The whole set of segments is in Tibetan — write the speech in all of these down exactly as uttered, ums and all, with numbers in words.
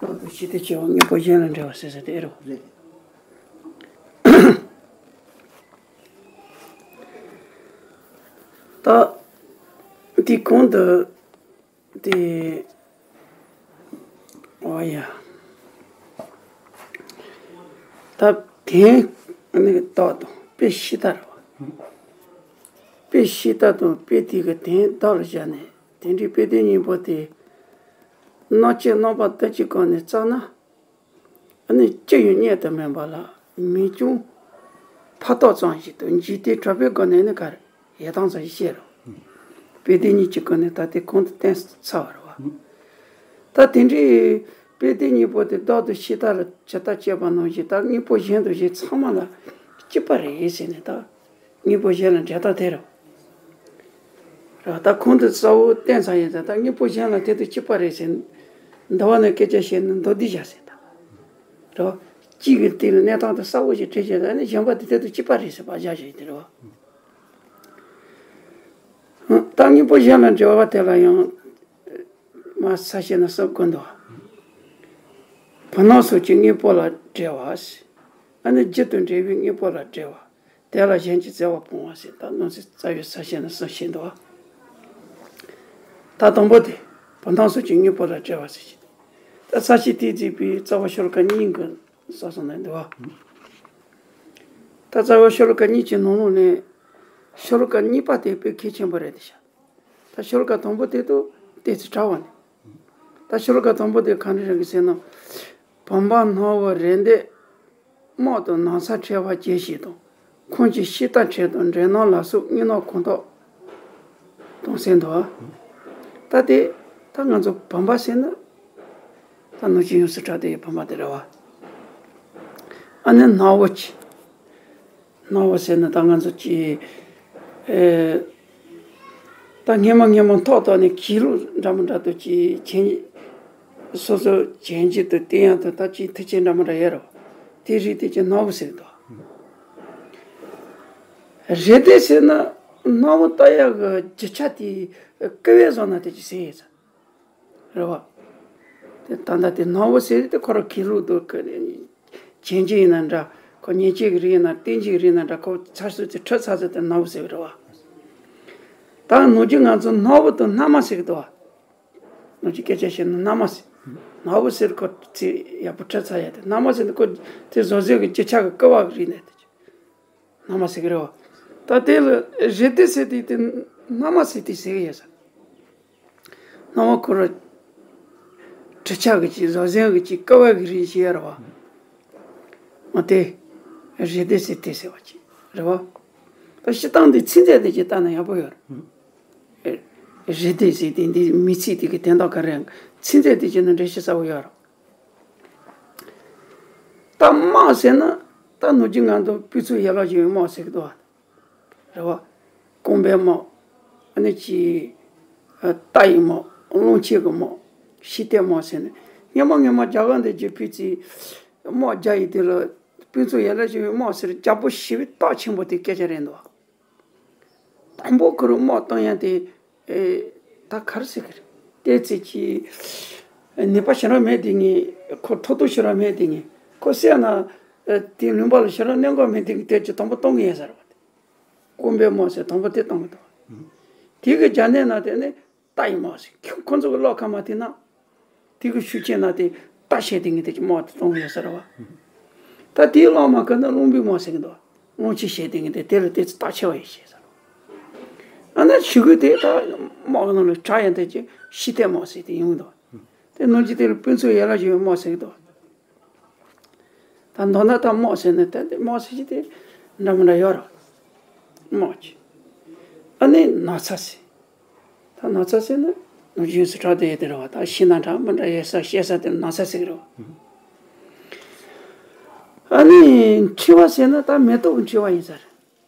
ལྟོ་ཤི་སྟེ་སྐྱེ་བ་དངོས་པོ་གཞན་ལ་འབྲེལ་བ་ཟེར་ཟེར་དེ་ཨེ་རེད། རེད། ད་དེ་གོང་དུ་དེ། ཨོ་ཡ། ད་དེ་ནི་བདག་དང་དཔེ་ཤེས་ལྟ་རེད་བ། དཔེ་ཤེས་ལྟ་དང་དཔེ་དེ་གི་དོན་བདག་ལ་བཞག་ནས་དེ་འདྲའི་དཔེ་དོན་གཉིས་པོ་དེ། སྣང་བཅས་རྣམ་པ་ལྟ་བཅས་སྒོ་ནས་བརྩམས་ན། ཨ་ནི་སྤྱི་ཡོངས་གཉེན་དུ་མིན་པ་ལ་མིང་རྐྱང་ཕར་བཏགས་ཙམ་ཞིག་ཏུ་འཇིག་རྟེན་གྲགས་པའི་སྒོ་ནས་ནི་ག་རེ་ཡི་དམ་ཙམ་ཞིག་བཤད་རོ། དཔེ་དེ་གཉིས་ཀྱི་སྒོ་ནས་ད་ལྟའི་གོང་དུ་བསྟན་ཚར་བ་རེད་བ། ད་དེ་འདྲའི་དཔེ་དེ་གཉིས་པོ་དེ་བདག་ཏུ་ཤེས་ལྟ་ལ་ཇི་ལྟར་བྱེད་པ་ནང་བཞིན་ད་དངོས་པོ་གཞན་དང་གཞན་ཚང་མ་ལ་གཅིག་པ་རེད་ཟེར་ནས་ད། དངོས་པོ་གཞན་ལ་འབྲེལ་ཐག་དེ་རེད། རེད་བ། ད་གོང་དུ་གསལ་བོ་བསྟན་ཚར་ཡིན་ཙང་ད་དངོས་པོ་གཞན་ལ་དེ་དང་གཅིག་པ་རེད་ཟེར། འདི་བ་ནས་སྐད་ཆ་བཤད་ན་མདོར་བསྡུས་བཞག་ཟེར་ད། རེད་བ། གཅིག་གི་སྟེང་ལ་གནས་སྟངས་དེ་གསལ་བོ་ཞིག་བྲིས་བྱས་ད་ནི་གཞན་པ་དེ་དེ་དང་གཅིག་པ་རེད་ཟེར་བ་བཞག་བཞག་ཡིན་དེ་རེད་བ། ད་དངོས་པོ་གཞན་ལ་འབྲེལ་བ་དེ་ལ་ཡང་། མ་ས་བཤད་ན་གསུམ་དགོས་འདུག་བུམ་སྣམ་སོགས་ཀྱི་དངོས་པོ་ལ་འབྲེལ་བ། ཨ་ནི་རྒྱུ་དང་འབྲེལ་བའི་དངོས་པོ་ལ་འབྲེལ་བ། དེ་ལ་གཞན་གྱིས་བཙལ་བ་སྤོང་བ་ཟེར་ད་སྣང་སྲིད་རྩ་བའི་ས་བཤད་ན་གསུམ་བཤད་འདུག་ད་དང་པོ་དེ་བུམ་སྣམ་སོགས་ཀྱི་དངོས་པོ་ལ་འབྲེལ་བ་ཟེར་གྱི། ད་ས་བཤད་དེས་མཛད་པའི་རྩ་བ་ཤོ་ལོ་ཀ་གཉིས་ཀྱི་ས་སོང་ནས་འདུག་ད་རྩ་བ་ཤོ་ལོ་ཀ་གཉིས་ཀྱི་ནང་ལོགས་ནས་ཤོ་ལོ་ཀ་གཉིས་པ་དེ་དཔེ་གལ་ཆེན་པོ་རེད་དེ་ཤག་ད་ཤོ་ལོ་ཀ་དང་པོ་དེ་དུ་ཏོག་ཙམ་དྲག་པ་ནི། ད་ཤོ་ལོ་ཀ་དང་པོ་དེ་ག་འདྲ་རེད་ཟེར་ན། བུམ་པ་སྣམ་བུ་རེ་འདོད་རྨོག་ཏུ་ན་བཟའ་ཕྲལ་བ་བཅས་ཞེས་དང་། ཁོང་གི་ཤེས་ལྟ་ཕྲལ་དང་འདྲེ་སྣང་ལ་སོགས་དངོས་སྣང་ཁོང་དག་དང་ཟེར་འདུག་ད་དེ་ད་ང་ཚོ་བུམ་པ་ཟེར་ན་ད་ནང་བཞིན་ཡོངས་སུ་གྲགས་དེ་བུམ་པ་དེ་རེད་བ། ཨ་ནི་སྣམ་བུ་ཅི། སྣམ་བུ་ཟེར་ན་ད་ང་ཚོ་ཀྱི། ཨེ། ད་སྔས་མ་སྔས་མ་ཐོག་ཐོག་ནས་གྱེན་ལོག་འདྲ་མི་འདྲ་དུ་ཀྱི་གྱེན། སོ་སོ་གྱེན་གྱི་དུ་བསྟན་ཡག་དུ་ད་ཀྱི་མཐུ་ཆེན་འདྲ་མི་འདྲ་ཡོད་རེད། དེ་རིགས་དེ་ཀྱི་སྣམ་བུ་ཟེར་དོ། རེ་འདོད་ཟེར་ན་སྣམ་བུ་ལྟ་ཡག་གི་རྒྱུ་ཆ་དེ་ཀི་བས་བཟོ་ན་དེ་ཀྱི་ཟེར་ཡོད་ས། རེད་བ། དེ་ད་ལྟ་དེ་སྣམ་བུ་ཟེར་དེ་ཁོ་རང་གྱེན་ལོག་ཏུ་ཀི་གྱེན་གྱི་ཡིན་ན་འདྲ། ཁོ་ཉེ་གྱེན་གྱི་རིགས་ཡིན་ན་སྟེང་གྱེན་གྱི་རིགས་ཡིན་ན་འདྲ་ཁོ་ཚར་སོ་དེ་ཁྲི་ཚར་སོ་དེ་སྣམ་བུ་ཟེར་བ་རེད་བ། ད་ནུབ་རྒྱུད་ང་ཚོ་སྣམ་བུ་དང་སྣ་མ་ཟེར་གི་འདུག་བ། ནུབ་རྒྱུད་སྐད་ཆ་བཤད་ན་སྣ་མ་ཟེར། སྣམ་བུ་ཟེར་ཁོ་ཚེ་ཡག་པོ་ཁྲི་ཚར་ཡ་དེ་སྣ་མ་ཟེར་ནི་ཁོ་དེ་བཟོ་ཟེར་གི་རྒྱུ་ཆ་གི་ཀི་བ་གི་རིགས་ནས་དེ། སྣ་མ་ཟེར་གི་རེད་བ། ད་དེ་ལ་རེ་འདོད་ཟེར་དེ་དེ་སྣ་མ་ཟེར་དེ་ཟེར་གི་ཡོད་ས། སྣ་མ་ཁོ་ར་གྲི་ཆ་གི་ཅིག་བཟོ་ཟན་གི་ཅིག་ཀི་བ་གི་རིགས་ཤིག་ཡོད་རེད་བ། འོ་དེ་རེ་འདོད་ཟེར་དེ་ཟེར་བ་ཅིག་རེད་བ། ད་སྤྱིར་བཏང་དེ་ཚིག་མཛོད་དེ་ཅིག་ལྟ་ན་ཡག་པོ་ཡོད་རེད། རེ་འདོད་ཟེར་དེ་འདི་མིང་ཚིག་དེ་གི་དོན་དག་ག་རེ་ཚིག་མཛོད་དེ་ཅིག་ན་འགྲེལ་བཤད་གསལ་བོ་ཡོད་རེད། ད་དམག་ཟེར་ན་ད་ནུབ་རྒྱུད་ང་ཚོ་དཔེ་ཚོགས་ཡན་ལག་བཞི་པའི་དམག་ཟེར་གི་འདུག་བ། རེད་བ། རྐང་པའི་དམག་ཨ་ནི་ཅི། རྟ་ཡི་དམག་རླུང་ཆེན་གྱི་དམག་ཤི་གཏད་དམག་ཟེར་ནས་སྔོན་མ་སྔོན་མ་རྒྱ་གར་འདི་རྒྱུད་སྤེལ་ཚེ་དམག་རྒྱག་ཡི་དེ་ལ་དཔེ་ཚོགས་ཡན་ལག་བཞི་པའི་དམག་ཟེར་རྒྱལ་པོ་ཞི་བའི་རྟགས་ཆེན་པོ་དེ་སྐད་ཆ་རེད་འདུག་དང་པོ་ཁོ་རང་དམག་བཏང་ཡ་དེ། ཨེ། ད་ག་རེ་ཟེར་གི་རེད། དེ་ཚེ་ཀྱི། ནད་པ་ཞེ་དྲག་མེད་དེ་ངས་ཁོ་ཁྲག་འཐུང་ཞེ་དྲག་མེད་དེ་ངས་ཁོ་བསད་ན། ཨེ། དེ་ལུང་པ་ལ་ཞེ་དྲག་གནོད་འགོག་མེད་དེ་ངས་དེ་ཀྱི་དང་པོ་གཏོང་གི་ཡིན་ཟེར་བ་དེ། དཀོན་པའི་དམག་ཟེར་དང་པོ་དེ་གཏོང་གི་འདུག་དེ་གི་རྒྱ་ནད་ན་དེ་ནི་རྟ་ཡི་དམག་ཟེར་ཁོ་ཁོ་ཚོ་གི་བློ་ཁ་མ་དེ་ན། དེ་གི་ཤུགས་ཆེ་ན་དེ་རྟ་བཤད་དེ་ངས་དེ་ཀྱི་དམག་དེ་གཏོང་གི་ཡོད་ཟེར་བ། ད་དེའི་བླ་མ་ཁ་ན་རླུང་པའི་དམག་ཟེར་གི་འདུག་རླུང་ཆེན་བཤད་དེ་ངས་དེ་དེ་ལ་དེ་ཚོ་རྟགས་ཆེ་བ་ཡིན་ཞེས་ཟེར། ཨ་ན་ཞུ་གི་དེ་ད་དམག་གི་ནང་ལ་གྲགས་ཡང་དེ་ཀྱི་ཤི་གཏད་དམག་ཟེར་དེ་ཡོང་གི་འདུག་དེ་ནང་གི་དེ་ལ་དཔེ་མཚོན་ཡན་ལག་བཞི་པའི་དམག་ཟེར་གི་འདུག་ད་མདོར་ན་ད་དམག་ཟེར་ནས་ད་དེ་དམག་ཟེར་གྱི་དེ་འདྲ་མི་འདྲ་ཡོད་རེད། དམག་གི་ཨ་ནི་ན་ཚ་ཟེར། ད་ན་ཚ་ཟེར་ན་ནུབ་རྒྱུད་སུ་གྲགས་དེ་ཡོད་དེ་རེད་བ། ད་ཤི་ན་འདྲ་མི་འདྲ་ཡོད་ས་བཤད་ས་དེ་ན་ཚ་ཟེར་གི་རེད་བ། ཨ་ནི་མཁྲིས་པ་ཟེར་ན་ད་མེ་ཏོག་གི་མཁྲིས་པ་ཡིན་ས་རེད།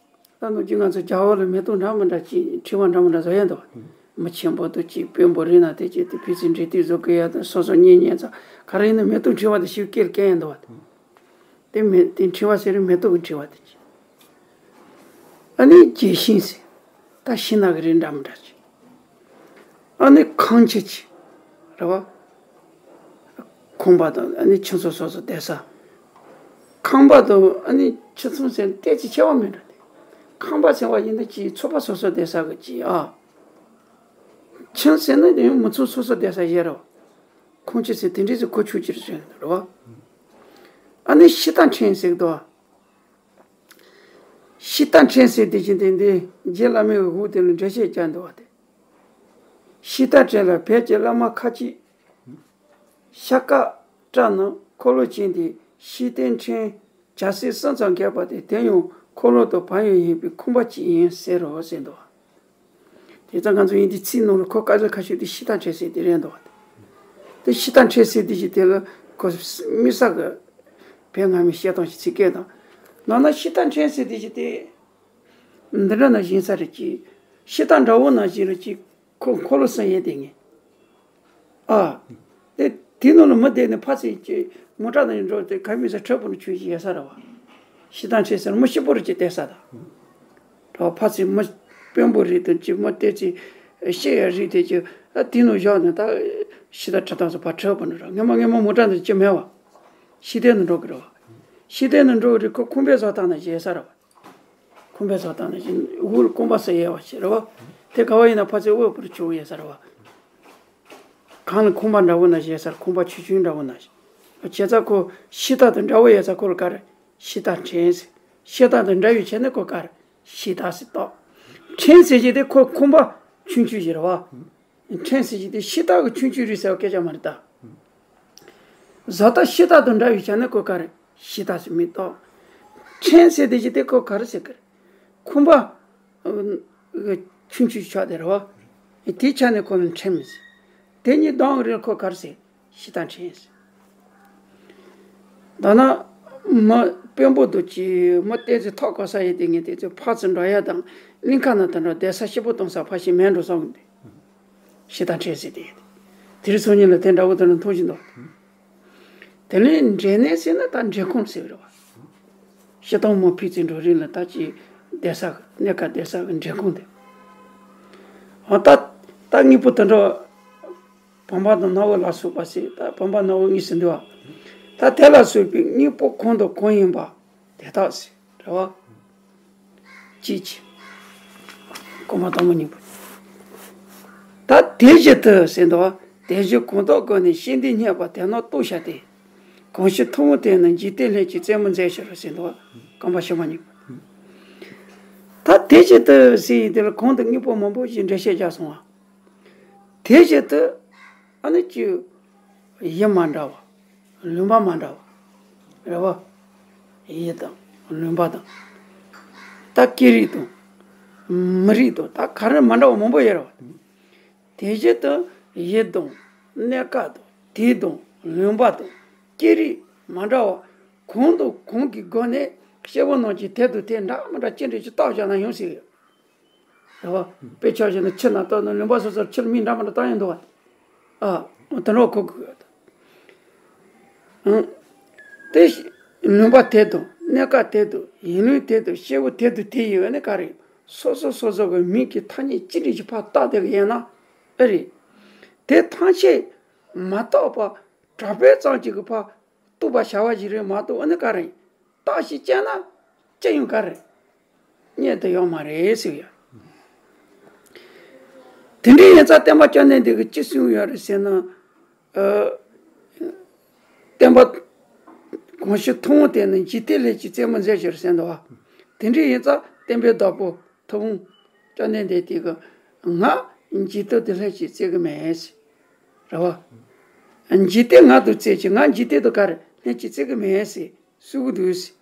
ད་ནུབ་རྒྱུད་ང་ཚོ་རྒྱ་བོད་ལ་མེ་ཏོག་འདྲ་མི་འདྲ་ཅིག་མཁྲིས་པ་འདྲ་མི་འདྲ་བཟོ་ཡ་འདུག་བ། མི་ཆེན་པོ་དུ་ཅིག་དཔོན་པོ་རིགས་ན་དེ་ཅིག་དེ་ཕི་སི་འབྲི་དུས་བཟོ་གི་ཡ་དང་སོ་སོ་གཉེན་ཉེ་ཚ་ག་རེ་ཡིན་ན་མེ་ཏོག་མཁྲིས་པ་དེ་ཞིག་སྐྱེལ་སྐྱེལ་ཡ་འདུག་བ། དེ་མེ་དེ་མཁྲིས་པ་ཟེར་རེད། མེ་ཏོག་གི་མཁྲིས་པ་དེ་ཅིག་ཨ་ནི་བརྗེད་ཤིང་ཟེར། ད་ཤི་ན་གི་རེད་འདྲ་མི་འདྲ་ཅིག་ཨ་ནི་ཁང་ཁྱི་ཅིག་རེད་བ། ཁང་པ་དང་ཨ་ནི་ཁྱིམ་ཚང་སོ་སོ་བསྡད་ས། ཁང་པ་དང་ཨ་ནི་ཁྱིམ་ཚང་ཟེར་ཏོག་ཙམ་ཁྱད་པར་མེད་འགྲོ་དེ། ཁང་པ་ཟེར་བ་ཡིན་ན་ཅིག་ཚོགས་པ་སོ་སོ་བསྡད་ས་གི་ཅིག་ཨ། ཁྱིམ་ཟེར་ན་དེ་ཡང་མི་ཚང་སོ་སོ་བསྡད་ས་ཡོད་རེད་བ། ཁང་ཁྱིམ་ཟེར་དེ་འདྲས་ཟེར་གོ་ཆོད་ཀྱི་རེད་བ། ཨ་ནི་ཤི་དང་ཁྲེན་ཟེར་གི་འདུག་བ། ཤི་དང་ཁྲེན་ཟེར་དེ་བཞིན་དེ་འདི་རྗེ་བླ་མའི་འུ་དེ་ལ་འགྲེལ་བཤད་བརྒྱབ་འདུག་བ་དེ། ཤི་དང་ཁྲེན་ལ་བོད་ཀྱི་བླ་མ་ཁ་ཅིག་ཤ་ཀ་བཀྲ་ན་འཁོར་ལོ་ཅན་དེ་ཤི་དང་ཁྲེན་བྱ་སྲིད་གསུམ་ཙམ་བརྒྱབ་པ་དེ་དེ་ཡང་འཁོར་ལོ་དང་བག་ཡོད་ཡིན་པའི་ཁང་པ་གཅིག་ཡིན་ཟེར་རོ་ཟེར་འདུག་བ། དེ་ཙང་ང་ཚོ་ཡིན་དེ་ཚིག་ནང་ལ་ཁོ་དཀའ་ལས་ཁ་ཤས་དེ་ཤི་དང་ཁྲེན་ཟེར་དེ་རེད་འདུག་བ། དེ་ཤི་དང་ཁྲེན་ཟེར་དེ་ཞིག་དེ་ལ་ཁོ་དམིགས་བསལ་གི་བོད་སྔ་མའི་བཤད་སྟངས་ཤིག་ཚིག་སྐད་དང་། ནང་ན་ཤི་དང་ཁྲེན་ཟེར་དེ་ཞིག་དེ་འདི་འདྲ་ན་བཞིན་ས་རེད་ཀྱི། ཤི་དང་འདྲ་བོ་ན་བཞིན་རེད་ཀྱི། ཁོ་འཁོར་ལོ་གསུམ་ཡོད་དེ་ངེས། ཨ། དེ་དེའི་ནང་ལ་མི་བསྡད་ནས་ཕར་ཚུར་གྱི་མོ་ཊ་ནང་འགྲོ་དེ་ག་མི་ས་ཁྲོད་པོ་ནས་ཆོས་ཤིག་ཡོད་ས་རེད་བ། ཤི་དང་ཁྲེན་ཟེར་མི་ཤི་པོ་རེད་ཀྱི་བསྡད་ས་དང་། ད་ཕར་ཚུར་མི་དཔོན་པོ་རེད་དང་ཅི་མི་བསྡད་ཅི་ཤི་ཡ་རེད་དེ་ཅི། ཨ་དེའི་ནང་བཞག་ནས་ད་ཤི་དང་ཁྲེན་དང་སོ་ཕར་ཁྲོད་པོ་ནས་ར་སྔ་མ་སྔ་མ་མོ་ཊ་ནང་ཅི་མེད་བ། ཤི་དེ་ནང་འགྲོ་གི་རེད་བ། ཤི་དེ་ནང་འགྲོ་གི་རེད། ཁོ་ཁང་པའི་བཟོ་སྟངས་ནང་བཞག་ས་རེད་བ། ཁང་པའི་བཟོ་སྟངས་ནང་བཞིན་དབུ་ལ་རྐང་པ་ཟེར་ཡོད་པ་ཞིག་རེད་བ། དེ་ག་བ་ཡིན་ན་ཕར་ཚུར་དབུ་བོར་ཆུ་བོ་ཡོད་ས་རེད་བ། གང་ལ་ཁང་པ་འདྲ་བོ་ན་བཞེས་སར་ཁང་པ་ཆུང་ཆུང་འདྲ་བོ་ན་བཞེས། བྱས་ཙང་ཁོ་ཤི་དང་དུ་འདྲ་བོ་ཡོད་ས་ཁོ་ལ་ག་རེ་ཤི་དང་ཁྲེན་ཟེར། ཤི་དང་དུ་འདྲ་བའི་ཆ་ནས་ཁོ་ག་རེ་ཤི་དང་ཟེར་ཏོ། ཁྲེན་ཟེར་གྱི་དེ་ཁོ་ཁང་པ་ཆུང་ཆུང་ཞིག་རེད་བ། ཁྲེན་ཟེར་གྱི་དེ་ཤི་དང་གི་ཆུང་ཆུང་རེད་ཟེར་བ་སྐད་ཆ་མ་རེད་ད། བཟའ་ཟླ་ཤི་དང་དུ་འདྲ་བའི་ཆ་ནས་ཁོ་ག་རེ་ཤི་དང་ཟེར་མི་ཏོ། ཁྲེན་ཟེར་དེ་ཅི་དེ་ཁོ་ག་རེ་ཟེར་གི་རེད། ཁང་པ་ཆུང་ཆུང་ཆགས་དེ་རེད་བ། དེའི་ཆ་ནས་ཁོ་ལ་ཁྲེན་མི་ཟེར། དེ་གཉིས་བསྡོམས་རེད་ཁོ་ག་རེ་ཟེར་ཤི་དང་ཁྲེན་ཟེར། ད་ན་མི་དཔོན་པོ་འདུག་ཅི་མི་བསྟན་ཚེ་ཐོག་གོ་ས་ཡི་དེ་ངས་བསྟན་ཚེ་ཕར་ཚུར་འགྲོ་ཡ་དང་གླིང་ཁ་ན་དུ་འགྲོ་བསྡད་ས་སྐྱིད་པོ་གཏོང་ས་ཕ་ཞིག་མེད་འགྲོ་བསམ་གི་འདུག་ཤི་དང་ཁྲེན་ཟེར་དེ་ཡིན། དེ་རིང་སང་ཉིན་ལ་དེ་འདྲ་བོ་དེ་ལ་མཐོང་བཞིན་འདུག་དེ་ནས་འབྲས་ནད་ཟེར་ན་ད་འབྲས་ཁུང་ཟེར་བ་རེད་བ། ཤི་དང་མོ་ཕི་ཙི་འགྲོ་རིང་ལ་ད་ཅི་བསྡད་ས་གི་གནས་ཁ་བསྡད་ས་གི་འབྲས་ཁུང་དེ། འོ་ད་ད་དངོས་པོ་དེ་འདྲ་བམ་པ་དང་སྣ་བོ་ལ་སོགས་པ་ཟེར་ད་བམ་པ་སྣ་བོ་གཉིས་སུ་འདུ་བ། ད་དེ་ལ་སོགས་པའི་དངོས་པོ་གང་དང་གང་ཡིན་པ། དེ་དག་ཟེར་རེད་བ། ཅིའི་ཕྱིར། གོ་མ་དང་མོ་སྙིང་པོ། ད་དེ་བཞིན་དུ་ཟེར་འདུག་བ། དེ་བཞིན་གང་དག་ཀུན་ནས་ཤེས་འདི་སྙམ་པ་དེ་རྣམས་རྟོགས་བྱ་སྟེ། གང་ཞིག་ཐུབ་དབང་དེ་ནི་འཇིག་རྟེན་ལྷན་ཅིག་རྩེ་མོ་མཛད་ཕྱིར་ཟེར་འདུག་བ། རྐང་པ་ཕྱི་མ་སྙིང་པོ། ད་དེ་བཞིན་དུ་ཟེར་ཡིན་དེ་ལ་གོང་དུ་དངོས་པོ་མང་པོ་ཞིག་འགྲེལ་བཤད་རྒྱག་སོང་བ། དེ་བཞིན་དུ་ཨ་ནི་ཅི་ཡི་མ་འདྲ་བ། ལུང་པ་མ་འདྲ་བ། རེད་བ། ཡུལ་དང་ལུང་པ་དང་། ད་སྐད་རིགས་དང་། མི་རིགས་དང་ད་ག་རེ་མ་འདྲ་བ་མང་པོ་ཡོད་རེད་བ། དེ་བཞིན་དུ་ཡུལ་དང་གནས་སྐབས་དང་དུས་དང་ལུང་པ་དང་སྐད་རིགས་མ་འདྲ་བ་གང་དང་གང་གི་སྒོ་ནས་སྐྱེ་བོ་རྣམས་ཀྱི་དེ་དང་དེ་འདྲ་མི་འདྲ་ཅི་འདྲ་ཅིག་བཏགས་བཞག་ན་ཡང་སྲིད་ཡོད། རེད་བ། དཔེ་ཆ་བཞག་ན་ཕྱི་ན་ལྟ་ན་ལུང་པ་སོ་སོར་ཕྱིར་མིང་འདྲ་མི་འདྲ་བཏགས་ཡོང་འདུག་བ། ཨ། དེ་འདྲ་གོ་དགོས་ཡོད། ཨང་། དེ་ལུང་པ་དེ་དང་གནས་སྐབས་དེ་དང་ཡུལ་ལུང་དེ་དང་སྐྱེ་བོ་དེ་དང་དེ་ཡི་ནི་ག་རེ། སོ་སོ་སོ་སོ་གི་མིང་གི་ཐ་སྙད་ཅི་འདྲ་ཞིག་ཕར་བཏགས་བསྡད་ཀྱི་ཡིན་ན་ཨེ་རེད། དེ་ཐམས་ཅད་མ་བཏགས་པ་གྲགས་པའི་ཙམ་ཅིག་གི་ཕར། གཏུགས་པར་བྱ་བ་ཞིག་རེད་མ་གཏོགས་ཨ་ནི་ག་རེ། བརྟག་ཞིབ་བྱས་ན་ཅི་ཡང་ག་རེ། རྙེད་དུ་ཡོད་མ་རེད་ཟེར་ཡ། དེ་འདྲའི་ཡིན་ཙང་བསྟན་པ་བཅོམ་ལྡན་འདས་ཀྱིས་ཅི་གསུངས་ཡོད་རེད་ཟེར་ན། ཨ། བསྟན་པ། གང་ཞིག་ཐུབ་དབང་དེ་ནི་འཇིག་རྟེན་ལྷན་ཅིག་རྩེ་མོ་མཛད་ཕྱིར་ཟེར་འདུག་བ། དེ་འདྲའི་ཡིན་ཙང་བསྟན་པའི་བདག་པོ་ཐུབ་དབང་བཅོམ་ལྡན་འདས་དེ་གིས་ང་འཇིག་རྟེན་དུ་ལྷན་ཅིག་རྩེ་གི་མེད་ཟེར། རེད་བ། འཇིག་རྟེན་ང་དང་རྩེ་ཅིག་ང་འཇིག་རྟེན་དུ་ག་རེ་ལྷན་ཅིག་རྩེ་གི་མེད་ཟེར་གསུང་གི་འདུག་ཟེར།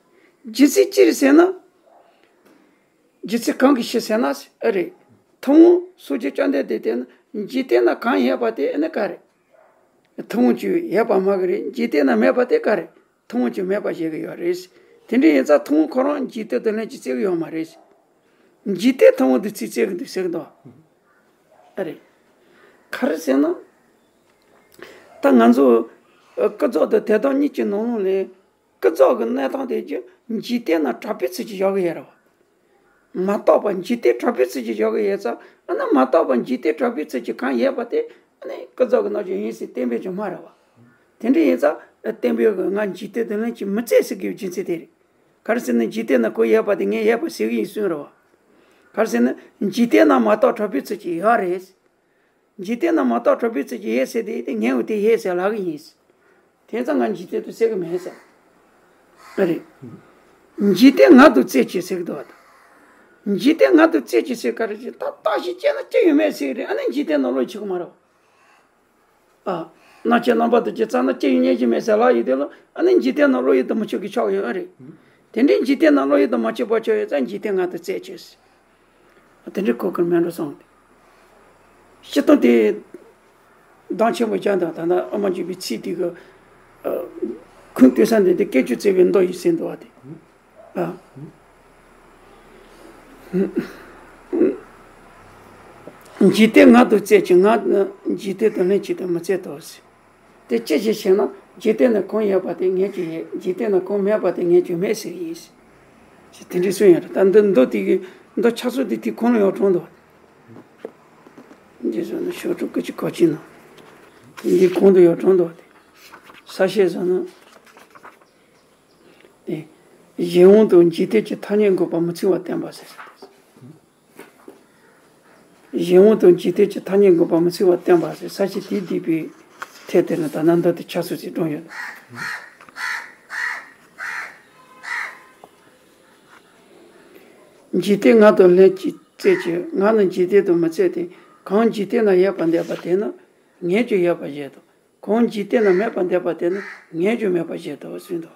རྒྱུ་མཚན་ཅི་རེད་ཟེར་ན། རྒྱུ་མཚན་གང་གིས་ཤེས་ཟེར་ན་ཨེ་རེད། ཐུབ་དབང་སངས་རྒྱས་བཅོམ་ལྡན་འདས་དེ་ནི་འཇིག་རྟེན་ན་གང་ཡོད་པ་དེ་ཨེ་ནི་ག་རེད། ཐུབ་དབང་ཅིག་ཡོད་པ་མ་གི་རེད། འཇིག་རྟེན་ན་མེད་པ་དེ་ག་རེད། ཐུབ་དབང་ཅིག་མེད་པ་བཤད་གི་ཡོད་རེད། དེ་འདྲ་ཡིན་ཙང་ཐུབ་དབང་ཁོ་རང་འཇིག་རྟེན་དུ་ལྷན་ཅིག་རྩེ་གི་ཡོད་མ་རེད། འཇིག་རྟེན་ཐུབ་དབང་དུ་ཚིག་རྩེ་གི་འདུག་ཟེར་གི་འདུག་ཨ་རེད། ག་རེ་ཟེར་ན། ད་ང་ཚོ་ཀུན་རྫོབ་དང་དོན་དམ་གཉིས་ཀྱི་ནང་ལོགས་ལས། ཀུན་རྫོབ་ཀྱི་གནས་སྟངས་དེ་ཀྱང་འཇིག་རྟེན་ན་གྲགས་པའི་ཚུལ་གྱིས་བཞག་གི་ཡོད་རེད་བ། མ་རྟོགས་པ་འཇིག་རྟེན་གྲགས་པའི་ཚུལ་གྱིས་བཞག་གི་ཡོད་ཙང་ཨ་ནི་མ་རྟོགས་པ་འཇིག་རྟེན་གྲགས་པའི་ཚུལ་གྱིས་གང་ཡོད་པ་དེ་ཨ་ནི་ཀུན་རྫོབ་ཀྱི་རྣམ་གཞག་ཡིན་ཟེར་བསྟན་པའི་ཀྱང་སྨྲ་རེད་བ། དེ་འདྲ་ཡིན་ཙང་བསྟན་པའི་ང་འཇིག་རྟེན་དུ་ལེན་གྱི་མི་བཙལ་ཟེར་དགོས་རྒྱུ་མཚན་དེ་རེད། ག་རེ་ཟེར་ན་འཇིག་རྟེན་ན་ཁོ་ཡོད་པ་དེ་ངས་ཡོད་པ་ཟེར་གི་ཡིན་གསུངས་རེད་བ། ག་རེ་ཟེར་ན་འཇིག་རྟེན་ན་མ་གཏོགས་གྲགས་པའི་ཚུལ་གྱིས་ཡོད་རེད། འཇིག་རྟེན་ན་མ་གཏོགས་གྲགས་པའི་ཚུལ་གྱིས་ཡོད་ཟེར་དེ་དེ་ངས་འོ་དེ་ཡོད་ཟེར་ལབ་གི་ཡིན། དེ་ཙང་ང་འཇིག་རྟེན་དུ་བཙལ་གི་མེད་ཟེར། ཨ་རེད། འཇིག་རྟེན་ངང་དུ་བཙལ་ཅིག་ཟེར་གི་འདུག་བ་དང་། འཇིག་རྟེན་ངང་དུ་བཙལ་ཅིག་ཟེར་ག་རེ་ཟེར་ད་བརྟག་ཞིབ་བྱས་ན་ཅི་ཡོད་མེད་ཟེར་གི་རེད། ཨ་ནི་འཇིག་རྟེན་ནང་ལོགས་ཆགས་གི་མ་རེད་བ། ཨ། སྣང་ཆ་རྣམ་པ་དང་བཅས་རྩ་ན་སྐྱེ་བའི་གཉེན་གྱི་མེད་ཟེར་ལབ་ཡོད་དེ་ལ་ཨ་ནི་འཇིག་རྟེན་ནང་བློ་ཡུལ་དུ་མི་ཆུད་ཀྱི་ཆགས་ཡོད་ཨ་རེད། དེ་འདྲའི་འཇིག་རྟེན་ནང་བློ་ཡུལ་དུ་མ་ཆུད་པ་ཆགས་ཡོད་ཙང་འཇིག་རྟེན་ངང་དུ་བཙལ་བྱས། དེ་འདྲའི་གོ་སྐབས་མེད་འགྲོ་སོང་སྟེ། སྤྱིར་བཏང་དེ་གདངས་ཆེན་པོ་ཅན་དང་ད་ལྟ་ཨ་མ་འཇུག་པའི་ཚིག་དེ་གི་ཁུངས་གཏུགས་ས་འདི་དེ་སྐད་ཅིག་བཙལ་བའི་མདོ་ཡིན་ཟེར་འདུག་བ་དེ། ཨ། འཇིག་རྟེན་ངང་དུ་བཙལ་ཅིག་ངས་ནི་འཇིག་རྟེན་དུ་ལེན་ཅིག་ཏུ་མི་བཙལ་ཏོ་ཟེར། དེ་ཅི་ཞིག་ཞེ་ན་འཇིག་རྟེན་ན་གང་ཡོད་པ་དེ་ངས་ཀྱང་ཡོད། འཇིག་རྟེན་ན་གང་མེད་པ་དེ་ངས་ཀྱང་མེད་ཟེར་ཡིན་ཟེར། དེ་འདྲའི་གསུངས་ཡོད་རེད། ད་འདི་མདོ་དེ་གི་མདོ་ཆགས་ཚུལ་དེ་དེ་གོང་ལ་ཡང་དྲངས་འདུག་འདི་བཟོ་ན་ཤོག་གྲུ་ཀུ་ཅི་གོ་ཅི་ན། འདི་གོང་དུ་ཡང་དྲངས་འདུག་སྟེ། ས་བཤད་བཟོ་ན། ཨེ། གཞན་དབང་དུ་འཇིག་རྟེན་གྱི་ཐ་སྙད་འགོག་པ་མི་ཚུགས་པར་བསྟན་པ་ཟེར། གཞན་དབང་དུ་འཇིག་རྟེན་གྱི་ཐ་སྙད་འགོག་པ་མི་ཚུགས་པར་བསྟན་པ་ཟེར་ས་བཤད་དེ་བསྡུས་པའི་ཐད་དེ་ནི་ད་ནང་མདོ་དེ་ཆགས་ཚུལ་ཞིག་བགྲངས་ཡོད། འཇིག་རྟེན་ངང་དུ་ལེན་ཅིག་བཙལ་ཅིག་ངས་ནི་འཇིག་རྟེན་དུ་མི་བཙལ་ཏེ། གང་འཇིག་རྟེན་ན་ཡོད་པར་འདོད་པ་དེ་ནི་ངས་ཀྱང་ཡོད་པར་བཞེད་དོ། གང་འཇིག་རྟེན་ན་མེད་པར་འདོད་པ་དེ་ནི་ངས་ཀྱང་མེད་པར་བཞེད་དོ་གསུངས་འདུག་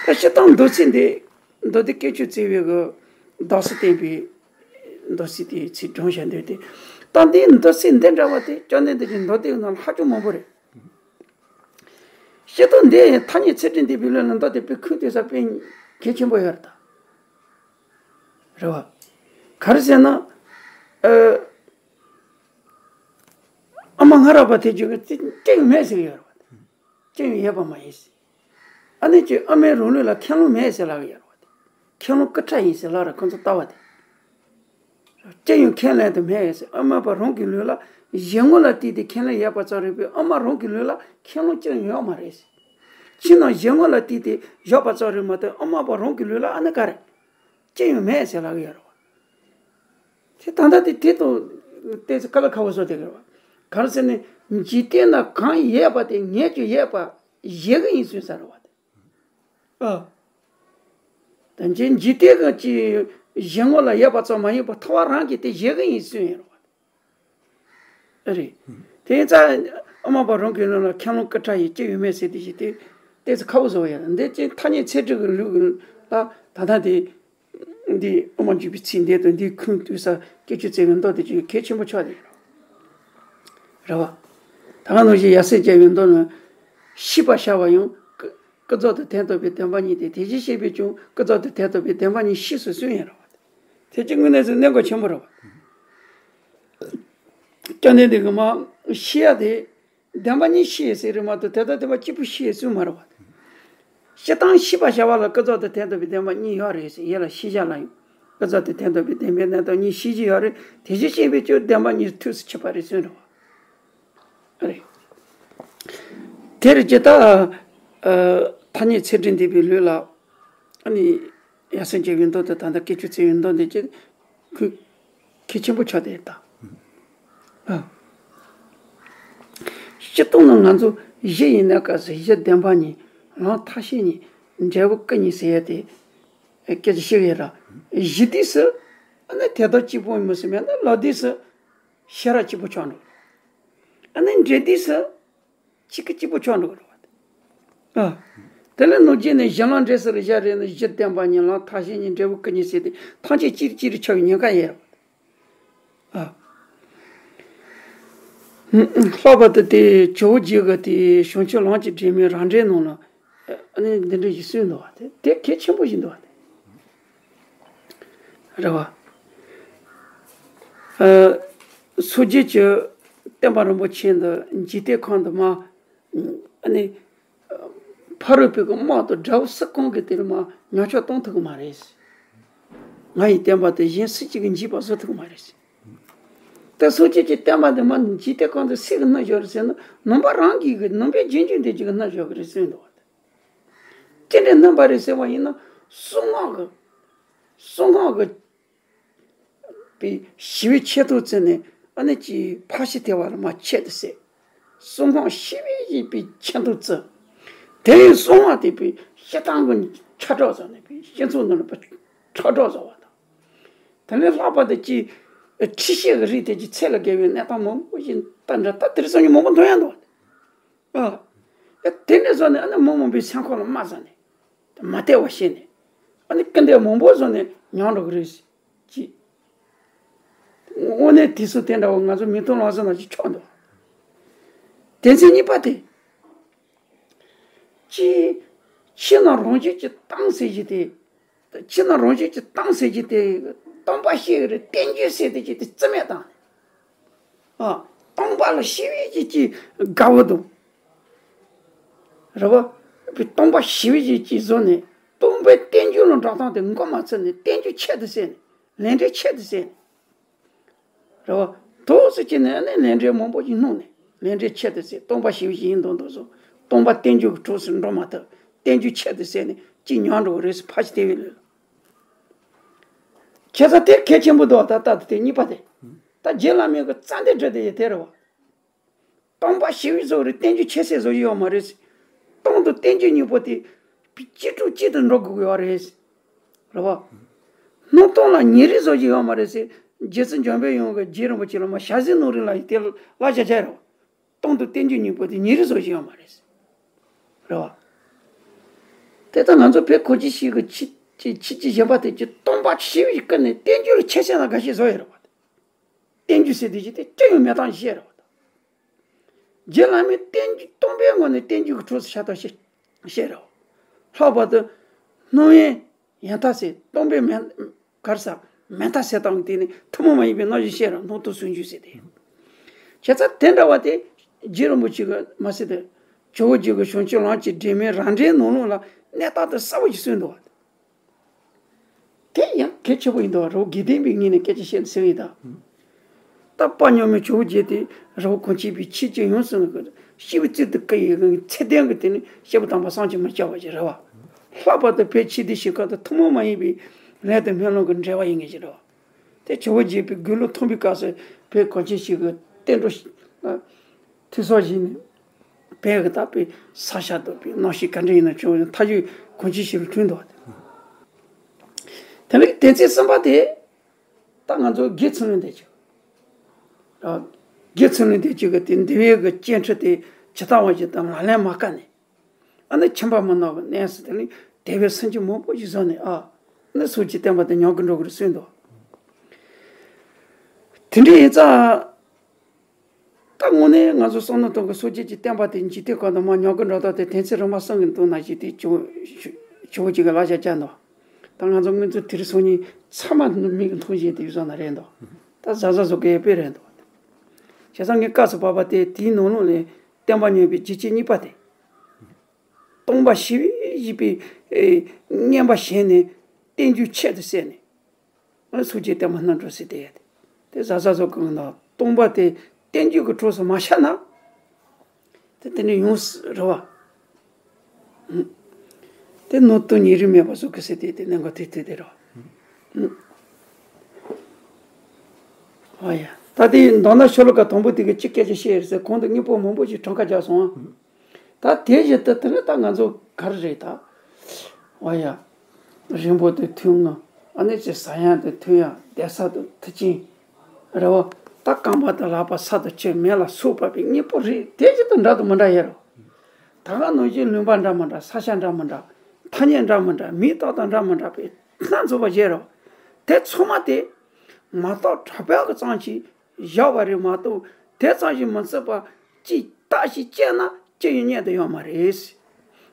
ད་སྤྱིར་བཏང་མདོ་ཚིག་འདི་མདོ་སྡེ་དཀྱིལ་ཆོག་བརྩེགས་པའི་གི་གདགས་སུ་བསྟན་པའི་མདོ་ཚིག་དེའི་ཚིག་སྒྲུང་བཤད་འདོད་དེ། ད་འདིའི་མདོ་ཚིག་འདི་འདྲ་བ་དེ་བཅོམ་ལྡན་འདས་ཀྱི་མདོ་སྡེའི་ནང་ལ་ཧ་ཅང་མང་པོ་རེད། སྤྱིར་བཏང་འདི་ཐ་སྙད་ཚད་མཐུན་འདས་པའི་ལུགས་ལ་མདོ་དེ་དཔེ་ཁུངས་གཏུགས་ས་དཔེ་གལ་ཆེན་པོ་ཡོད་རེད་ད། རེད་བ། ག་རེ་ཟེར་ན། ཨ། ཨ་མ་ང་རག་པ་དེ་ཅིག་གི་སྐྱེ་ཡུལ་མེད་ཟེར་གྱི་ཡོད་རེད་བ། སྐྱེ་ཡུལ་ཡོད་པ་མ་ཡིན་ཟེར། ཨ་ནི་ཅིག་ཨ་མའི་རང་ལུས་ལ་ཁས་བླངས་མེད་ཟེར་ལབ་ཀྱི་ཡོད་རེད་བ། ཁས་བླངས་སྐུ་ཕྲ་ཡིན་ཟེར་ལབ་རེད་ཁོ་ཚོ་ལྟ་བ་དེ། སྐྱེ་ཡུལ་ཁས་ལེན་དུ་མེད་ཟེར། ཨ་མ་པ་རང་གི་ལུས་ལ་གཞན་ངོ་ལ་བལྟས་ཏེ་ཁས་ལེན་ཡོད་པ་ཙམ་རེད་པས་ཨ་མ་རང་གི་ལུས་ལ་ཁས་བླངས་ཅི་ཡང་ཡོད་མ་རེད་ཟེར། ཕྱི་ནང་གཞན་ངོ་ལ་བལྟས་ཏེ་བཞག་པ་ཙམ་རེད་མ་གཏོགས་ཨ་མ་པ་རང་གི་ལུས་ལ་ཨ་ནི་ག་རེ། སྐྱེ་ཡུལ་མེད་ཟེར་ལབ་ཀྱི་ཡོད་རེད་བ། དེ་ད་ལྟ་དེ་དེ་དང་ཏོག་ཙམ་དཀའ་ལས་ཁག་པོ་བཟོ་བསྡད་ཀྱི་རེད་བ། ག་རེ་ཟེར་ན་འཇིག་རྟེན་ན་གང་ཡོད་པ་དེ་ངས་ཀྱང་ཡོད་པ་བཞེད་གི་ཡིན་གསུངས་ས་རེད་བ་དེ། ཨ། ད་འཇིག་འཇིག་རྟེན་གྱི་གཞན་ངོ་ལ་ཡོད་པ་ཙམ་མ་ཡིན་པར་ཐར་པ་རང་གིས་དེ་བཞེད་གི་ཡིན་གསུངས་ཡོད་རེད་བ། ཨ་རེད། དེ་ཡིན་ཙང་ཨ་མ་པ་རང་གི་ལུས་ལ་ཁས་བླངས་སྐུ་ཕྲ་ཡིས་སྐྱེ་ཡུལ་མེད་ཟེར་དེ་བཞིན་དེ་ཏོག་ཙམ་ཁག་པོ་བཟོ་བ་ཡིན། འདི་ཅིག་ཐ་སྙད་ཚད་མཐུན་གྱི་ལུགས་ལ་ད་ལྟ་དེ་འདི་ཨ་མ་འཇུག་པའི་ཚིག་འདི་དང་འདིའི་ཁུངས་གཏུགས་ས་དཀྱིལ་ཆོག་བརྩེགས་པའི་མདོ་དེ་ཅིག་གལ་ཆེན་པོ་ཆགས་ཏེ་རེད་བ། ད་ག་ནང་བཞིན་ཡབ་སྲས་བརྒྱད་པའི་མདོ་ནི་ཤེས་པར་བྱ་བ་ཡང་ཀུན་ཀུན་རྫོབ་ཏུ་དོན་རྟོགས་པའི་བདེན་པ་གཉིས་ཏེ། དེ་བཞིན་གཤེགས་པས་ཀྱང་ཀུན་རྫོབ་ཏུ་དོན་རྟོགས་པའི་བདེན་པ་གཉིས་ཤེས་སོ་གསུངས་ཡོད་རེད་བ། དེ་ཅིག་དངོས་གནས་སུ་གནད་འགག་ཆེན་པོ་རེད་བ། བཅོམ་ལྡན་འདས་ཀྱིས་མ་ཤེས་ཡ་དེ་བདེན་པ་གཉིས་ཤེས་ཟེར་རེད་མ་གཏོགས་དེ་ལྟར་བདེན་པ་གཅིག་པུ་ཤེས་གསུངས་མ་རེད་བ། སྤྱིར་བཏང་ཤེས་པར་བྱ་བ་ལ་ཀུན་རྫོབ་ཏུ་དོན་རྟོགས་པའི་བདེན་པ་གཉིས་ཡོད་རེད་ཟེར། ཡིད་ལ་ཤེས་བྱ་ལ་ཡང་ཀུན་རྫོབ་ཏུ་དོན་རྟོགས་པའི་བདེན་པའི་གནས་སྟངས་གཉིས་ཤེས་ཀྱི་ཡོད་རེད། དེ་བཞིན་གཤེགས་པས་ཀྱང་བདེན་པ་གཉིས་ཐུགས་སུ་ཆུད་པ་རེད་གསུངས་རེད་བ། རེད། དེར་ཇི་ལྟར་ཨ་ཐ་སྙད་ཚད་མཐུན་འདས་པའི་ལུགས་ལ་ཨ་ནི་ཡབ་སྲས་བརྒྱད་པའི་མདོ་དེ་ད་ལྟ་དཀྱིལ་ཆོག་བརྩེགས་པའི་མདོ་འདི་ཅིག་ཁུངས་གལ་ཆེན་པོ་ཆགས་ཏེ་ད། ཨ། སྤྱིར་བཏང་ནི་ང་ཚོ་གཞི་ཡི་གནས་སྐབས་སུ་གཞི་བདེན་པ་གཉིས་ལམ་ཐ་ཤལ་གཉིས་འབྲས་བུ་སྐུ་གཉིས་ཟེར་ཡ་དེ་སྐད་ཆ་བཤད་ཀྱི་ཡོད་ར། གཞི་དུས་སུ་ཨ་ནི་དེ་དག་གཅིག་པུ་མི་སྲིད་མེད་ན་ལམ་དུས་སུ་ཤེས་རབ་གཅིག་པུ་ཆགས་འགྲོ། ཨ་ནི་འབྲས་དུས་སུ་གཅིག་གིས་གཅིག་པུ་ཆགས་འགྲོ་གི་རེད་བ། ཨ། དེ་ལས་ནང་རྒྱུད་ནས་གཞི་ལམ་འབྲས་གསུམ་རེ་བཞག་རེད་ན་གཞི་བདེན་པ་གཉིས་ལམ་ཐ་ཤལ་གཉིས་འབྲས་བུ་སྐུ་གཉིས་ཟེར་ཏེ་ཐམས་ཅད་གཅིག་རེ་གཅིག་རེ་ཆགས་པའི་ཉེན་ཁ་ཡོད་རེད་བ། ཨ། ལྷག་པར་དུ་དེ་ཇོ་བོ་རྗེ་གི་དེ་བྱང་ཆུབ་ལམ་གྱི་འབྲེལ་མའི་རང་འགྲེལ་ནང་ལ་ཨ་ནི་འདི་འདྲ་ཞིག་གསུངས་འདུག་བ། དེ་དེ་གལ་ཆེན་པོ་ཞིག་འདུག་བ། རེད་བ། ཨ། སངས་རྒྱས་ཀྱི་བསྟན་པ་རིན་པོ་ཆེ་འདི་འཇིག་རྟེན་ཁམས་འདི་མ། ཨ་ནི། ཕ་རོལ་པོའི་གི་དམག་དང་དགྲ་བོ་སུ་གང་གིས་དེ་ལ་མ་ཉམས་ཆག་གཏོང་ཐུབ་ཀྱི་མ་རེད། ང་ཡི་བསྟན་པ་དེ་གཞན་སུ་གཅིག་གིས་འཇིག་པ་བཟོ་ཐུབ་ཀྱི་མ་རེད། ད་སངས་རྒྱས་ཀྱི་བསྟན་པ་འདི་མ་འཇིག་རྟེན་གང་དུ་སུ་གིས་བསྣུབས་བཞག་རེད་ཟེར་ན། ནང་པ་རང་གིས་གི་ནང་པའི་རྗེས་འཇུག་འདི་གཅིག་གིས་བསྣུབས་བཞག་གི་རེད་གསུངས་འདུག་བ། ཅི་འདྲའི་བསྣུབས་པ་རེད་ཟེར་བ་ཡིན་ན། གསང་སྔགས་ཀྱི། གསང་སྔགས་ཀྱི་པའི་ཞི་བའི་ཆེ་མཐོང་བརྩིས་ནས། ཨ་ནི་ཅིག་ཕར་ཕྱིན་ཐེག་པ་ལ་མར་ཆད་དུ་བསད། གསང་སྔགས་ཞི་བའི་ཡིན་པའི་ཆེ་མཐོང་བརྩི། དེ་ཡི་གསང་སྔགས་དེ་པའི་སྤྱིར་བཏང་གི་ཁྱབ་བསྒྲགས་བཟོ་ནས། པའི་སྤྱི་ཚོགས་ནང་ལ་ཁྱབ་བསྒྲགས་བཟོ་བ་དང་། དེ་ནས་ལྷག་པར་དུ་ཅིག་ཁྲིད་བཤད་ཀྱི་རིགས་དེ་ཅིག་ཚད་ལས་བརྒལ་བའི་གནས་སྟངས་མང་པོ་ཞིག་ད་འདྲ་ད་དེར་སོང་ནས་མང་པོ་འདོན་ཡ་འདུག་བ། ཨ། ཡ་དེ་ནས་བཟུང་ནས་ཨ་ནི་མི་མང་པོའི་སེམས་ཁོང་ལ་རྨ་བཟོས་ནས། མ་བལྟས་པ་བྱས་ནས། ཨ་ནི་སྐུར་འདེབས་མང་པོ་བཟོས་ནས་མྱངས་འགྲོ་གི་རེད་ཅེས། དངོས་གནས་དུས་ཚོད་དེ་འདྲ་བ་ང་ཚོ་མིག་མཐོང་ལག་ཟིན་ནང་ཅིག་ཆགས་འདུག་དོན་ཚན་གཉིས་པ་དེ། ཅིག་ཕྱི་ནང་རང་བཞིན་གྱིས་སྟོང་ཟེར་གྱི་དེ། ཕྱི་ནང་རང་བཞིན་གྱིས་སྟོང་ཟེར་གྱི་དེ། སྟོང་པ་ཤེས་ཀྱི་རེད། བསྟན་བཅོས་ཟེར་དེ་གྱི་དེ་རྩིས་མེད་བཏང་ནས། ཨ། སྟོང་པ་ལ་ཞི་བའི་གཅིག་གི་དགའ་བོ་དང་། རེད་བ། སྟོང་པ་ཞི་བའི་གཅིག་གི་བཟོ་ནས། སྟོང་པའི་བསྟན་བཅོས་ལ་འགྲོ་སྟངས་དེ་མགོ་མ་ཚོས་ནས། བསྟན་བཅོས་ཆེད་དུ་བྱས་ནས། ལས་འབྲས་ཆེད་དུ་བྱས་ནས། རེད་བ། དོགས་སུ་བྱས་ནས་ནི་ལས་འབྲས་མང་པོ་ཞིག་སྣང་ནས། ལས་འབྲས་ཆེད་དུ་བྱས། སྟོང་པ་ཞི་བའི་གཅིག་ཡིན་མདོག་མདོག་བཟོ། སྟོང་པ་བསྟན་བཅོས་ཀྱི་གྲོགས་སུ་འགྲོ་མ་ཐུབ། བསྟན་བཅོས་ཆེད་དུ་བྱས་ནས་གཅིག་མྱངས་འགྲོ་གི་རེད་ཟེར། ཕར་ཕྱིན་ཐེག་པའི་ལུགས་ལ། བྱས་ཙང་དེ་གལ་ཆེན་པོ་འདུག་ད་ལྟ་དེ་གཉིས་པ་དེ། ད་རྗེ་བླ་མའི་གི་རྩ་འདི་འདྲ་དེ་ཡི་དེ་རེད་བ། སྟོང་པ་ཞི་བའི་བཟོ་རེད། བསྟན་བཅོས་ཆེ་སའི་བཟོ་ཡི་ཡོད་མ་རེད། སྟོང་དང་བསྟན་བཅོས་གཉིས་པོ་དེ་གཅིག་གྲོགས་གཅིག་ཏུ་འགྲོ་དགོས་ཀྱི་ཡོད་རེད། རེད་བ། སྣང་སྟོང་ལ་ཉེ་རིང་བཟོ་གི་ཡོད་མ་རེད་ཟེར། རྗེ་བཙུན་འཇམ་དཔལ་དབྱངས་ཀྱིས་རྗེ་རིན་པོ་ཆེ་ལ་མར་ཞལ་གཟིགས་གནང་རིང་ལ་ཡི་དེ་བསླབ་བྱ་བྱས་རེད་བ། སྟོང་དང་བསྟན་བཅོས་གཉིས་པོ་དེ་ཉེ་རིང་བཟོ་གི་ཡོད་མ་རེད། རེད་བ། དེ་ལྟར་ང་ཚོ་བོད་གངས་ཅན་ཞིག་གི་ཆོས་ཆོས་ཆོས་ཀྱི་གཞན་པ་དེ་ཀྱི་སྟོང་པ་ཞི་བའི་ཀུན་ནས་བསྟན་བཅོས་ལ་ཆེ་ཆེ་ན་འགའ་ཞིག་བཟོ་ཡི་རེད་བ། བསྟན་བཅོས་ཟེར་དེ་ཅི་སྟེ་ཅི་ཡང་མེད་སྟངས་ཤིག་བཤད་རེད་བ། རྗེ་བླ་མའི་བསྟན་བཅོས་སྟོང་པའི་ངོས་ནས་བསྟན་བཅོས་ཀྱི་གྲོགས་སུ་བྱ་སྟངས་ཤིག་བཤད་རེད་བ། ལྷག་པར་དུ་སྣང་བའི་ཡང་དག་ཟེར། སྟོང་པའི་མེད་གར་ས་མེད་མཐའ་ཟེར་སྟངས་ཀྱི་སྟེང་ནས་ཐུན་མོང་མ་ཡིན་པའི་རྣམ་གཞག་བཤད་རེད། སྣང་སྟོང་ཟུང་འཇུག་ཟེར་དེ། བྱས་ཙང་དེ་འདྲ་བ་དེ་རྗེ་རིན་པོ་ཆེ་གི་མ་ཟད་དེ་ཇོ་བོ་རྗེ་གི་བྱང་ཆུབ་ལམ་གྱི་སྒྲོན་མེའི་རང་འགྲེལ་ནང་ལོགས་ལ་གནས་སྟངས་དེ་གསལ་པོ་ཞིག་གསུངས་འདུག་བ། དེ་ཡང་གལ་ཆེན་པོ་ཡིན་འདུག་རོ། དགེ་ལྡན་པའི་ངོས་ནས་སྐད་ཆ་བཤད་ན་ཟེར་བ་ཡིན་ད། ད་དཔལ་མྱུར་མའི་ཇོ་བོ་རྗེ་དེ་རི་བོ་གངས་ཅན་པའི་ཆོས་ཀྱི་དབྱིངས་སུ་སྐྱེས་བུ་རྩེ་ཏོག་ཀུན་ཡིད་བཞིན་གྱི་ཚད་ལྡན་གྱི་དེ་ནི་སྐྱེས་བུ་དམ་པ་བསམ་གྱིས་མི་ཁྱབ་པ་ཞིག་རེད་བ། ལྷག་པར་དུ་བོད་ཆོས་ལྡན་གཞིས་ཁག་ཏུ་ཐུན་མོང་མ་ཡིན་པའི་ལས་དང་སྨོན་ལམ་གྱི་འབྲེལ་བ་ཡོད་མཁན་ཞིག་རེད་བ། དེ་ཇོ་བོ་རྗེ་པའི་དགུང་ལོ་མཐོན་པོའི་སྐབས་སུ་བོད་གངས་ཅན་ཞིང་གི་བསྟན་འགྲོ་ལ་ཐོས་བསམ་བཞེས་ནས། བོད་ཀྱི་དག་པའི་ས་ཆ་འདུལ་བའི་རྣམ་བཤད་ག་འདྲ་ཡིན་ན་བྱུང་བའི་མཐའ་དཔྱོད་གངས་ཅན་ཞིང་ལ་བསྐྲུན་འདུག་བ། དེ་ནས་དོན་ཚན་གསུམ་པ་དེ། ད་ང་ཚོ་དགེ་ཚུལ་བློན་བདེ་སྐྱིད། ཨ། དགེ་ཚུལ་བློན་བདེ་སྐྱིད་ཀྱིས་དེ་འདུལ་བའི་གི་སྤྱན་འཁྲུལ་དེ་ཇི་ལྟ་བ་བཞིན་དུ་ལག་ལེན་མ་བཀར་ནས། ཨ་ནི་ཁྱིམ་པ་མི་ནག་གི་གནས་སུ་དེ་ནི་དེ་བས་སུན་འབྱིན་མང་པོ་ཞིག་བཟོས་ནས། ཨ། ཨ་ནི་སངས་རྒྱས་བསྟན་པ་དེ་ཉམས་ཀྱི་འགྲོ་གི་རེད་གསུངས་འདུག་དེ་འདྲ་ཡིན་ཙང་། ད་དངོས་གནས་ང་ཚོ་བསམ་བློ་གཏོང་གི། སངས་རྒྱས་ཀྱི་བསྟན་པ་དེ་འཇིག་རྟེན་ཁམས་ནང་མར་ཉམས་ཀྱི་འགྲོ་སྟངས་དེ་དོན་ཚན་རིམ་པ་གསུམ་གྱི་ནང་ན་ཞིག་དེ་ཇོ་ཇོ་བོ་རྗེ་གིས་བསླབ་བྱ་བསྐྱལ་འདུག་ད་ང་ཚོ་སྔོན་ཚུད་དེར་སོང་ནས་ཚང་མ་མིག་གིས་མཐོང་བཞིན་དེ་བཟོ་ན་རེད་འདུག་ད་གཟབ་གཟབ་བཟོ་དགོས་དཔེ་རེད་འདུག་བྱས་ཙང་ངས་སྐབས་སུ་བབས་པ་དེ་དེའི་ནང་ལོགས་ལས་བསྟན་པ་ཉམས་པའི་རྒྱུ་རྐྱེན་གཉིས་པ་དེ། སྟོང་པ་ཞི་བའི་ཞི་བའི་ཨེ་བསྙེན་པ་བྱས་ནས་བསྟན་བཅོས་ཆེད་དུ་བྱས་ནས། ཨ། སངས་རྒྱས་བསྟན་པ་བསྣུབས་འགྲོ་ཟེར་དེ་ཡ་དེ། དེ་གཟབ་གཟབ་བཟོ་དགོས་ན། སྟོང་པ་དེ་བསྟན་བཅོས་ཀྱི་གྲོགས་སུ་མ་བྱས་ན། དེ་དེ་ནས་ཡོང་སྲིད་རེད་བ། ཨུ། དེ་སྣང་སྟོང་ཉེ་རིང་མེད་པ་བཟོ་དགོས་ཟེར་དེ་དེ་གནད་འགག་དེ་དེ་དེ་རེད་བ། ཨུ། ཨ་ཡ། ད་དེ་མདོར་ན་ཤོ་ལོ་ཀ་དང་པོ་དེ་གི་གཅིག་སྐད་ཆ་བཤད་ཡོད་ཟེར། གོང་དུ་སྙིང་པོ་མང་པོ་ཞིག་གྲངས་ཀ་རྒྱག་སོང་ཨ། ད་དེ་བཞིན་དུ་དེ་ནི་ད་ང་ཚོ་ག་རེ་རེད་ད། འོ་ཡ། རིང་པོ་དང་ཐུན་མོང་། ཨ་ནི་ཅིག་ཟ་ཡང་དང་འཐུང་ཡང་བསྡད་ས་དང་མཐུན་རྐྱེན། རེད་བ། ད་རྐང་པ་དང་ལག་པ་ས་དང་ཆུ་མེ་ལ་སོགས་པ་པའི་སྙིང་པོ་རེད། དེ་བཞིན་དུ་འདྲ་དང་མི་འདྲ་ཡོད་རེད་བ། ད་ག་ནང་བཞིན་ལུང་པ་འདྲ་མི་འདྲ། ས་ཆ་འདྲ་མི་འདྲ། ཐ་སྙད་འདྲ་མི་འདྲ། མིང་བཏགས་སྟངས་འདྲ་མི་འདྲ་བའི་སྣ་ཚོགས་པ་ཡོད་རེད་བ། དེ་ཚང་མ་དེ་མ་དག་གྲགས་པའི་གི་ཙམ་གྱིས་བཞག་པ་རེད་མ་གཏོགས། དེ་ཙམ་ཞིག་མི་བརྩི་བར་ཅིག་བརྟག་ཞིག་དཔྱད་ན་ཅི་ཡང་རྙེད་དུ་ཡོད་མ་རེད།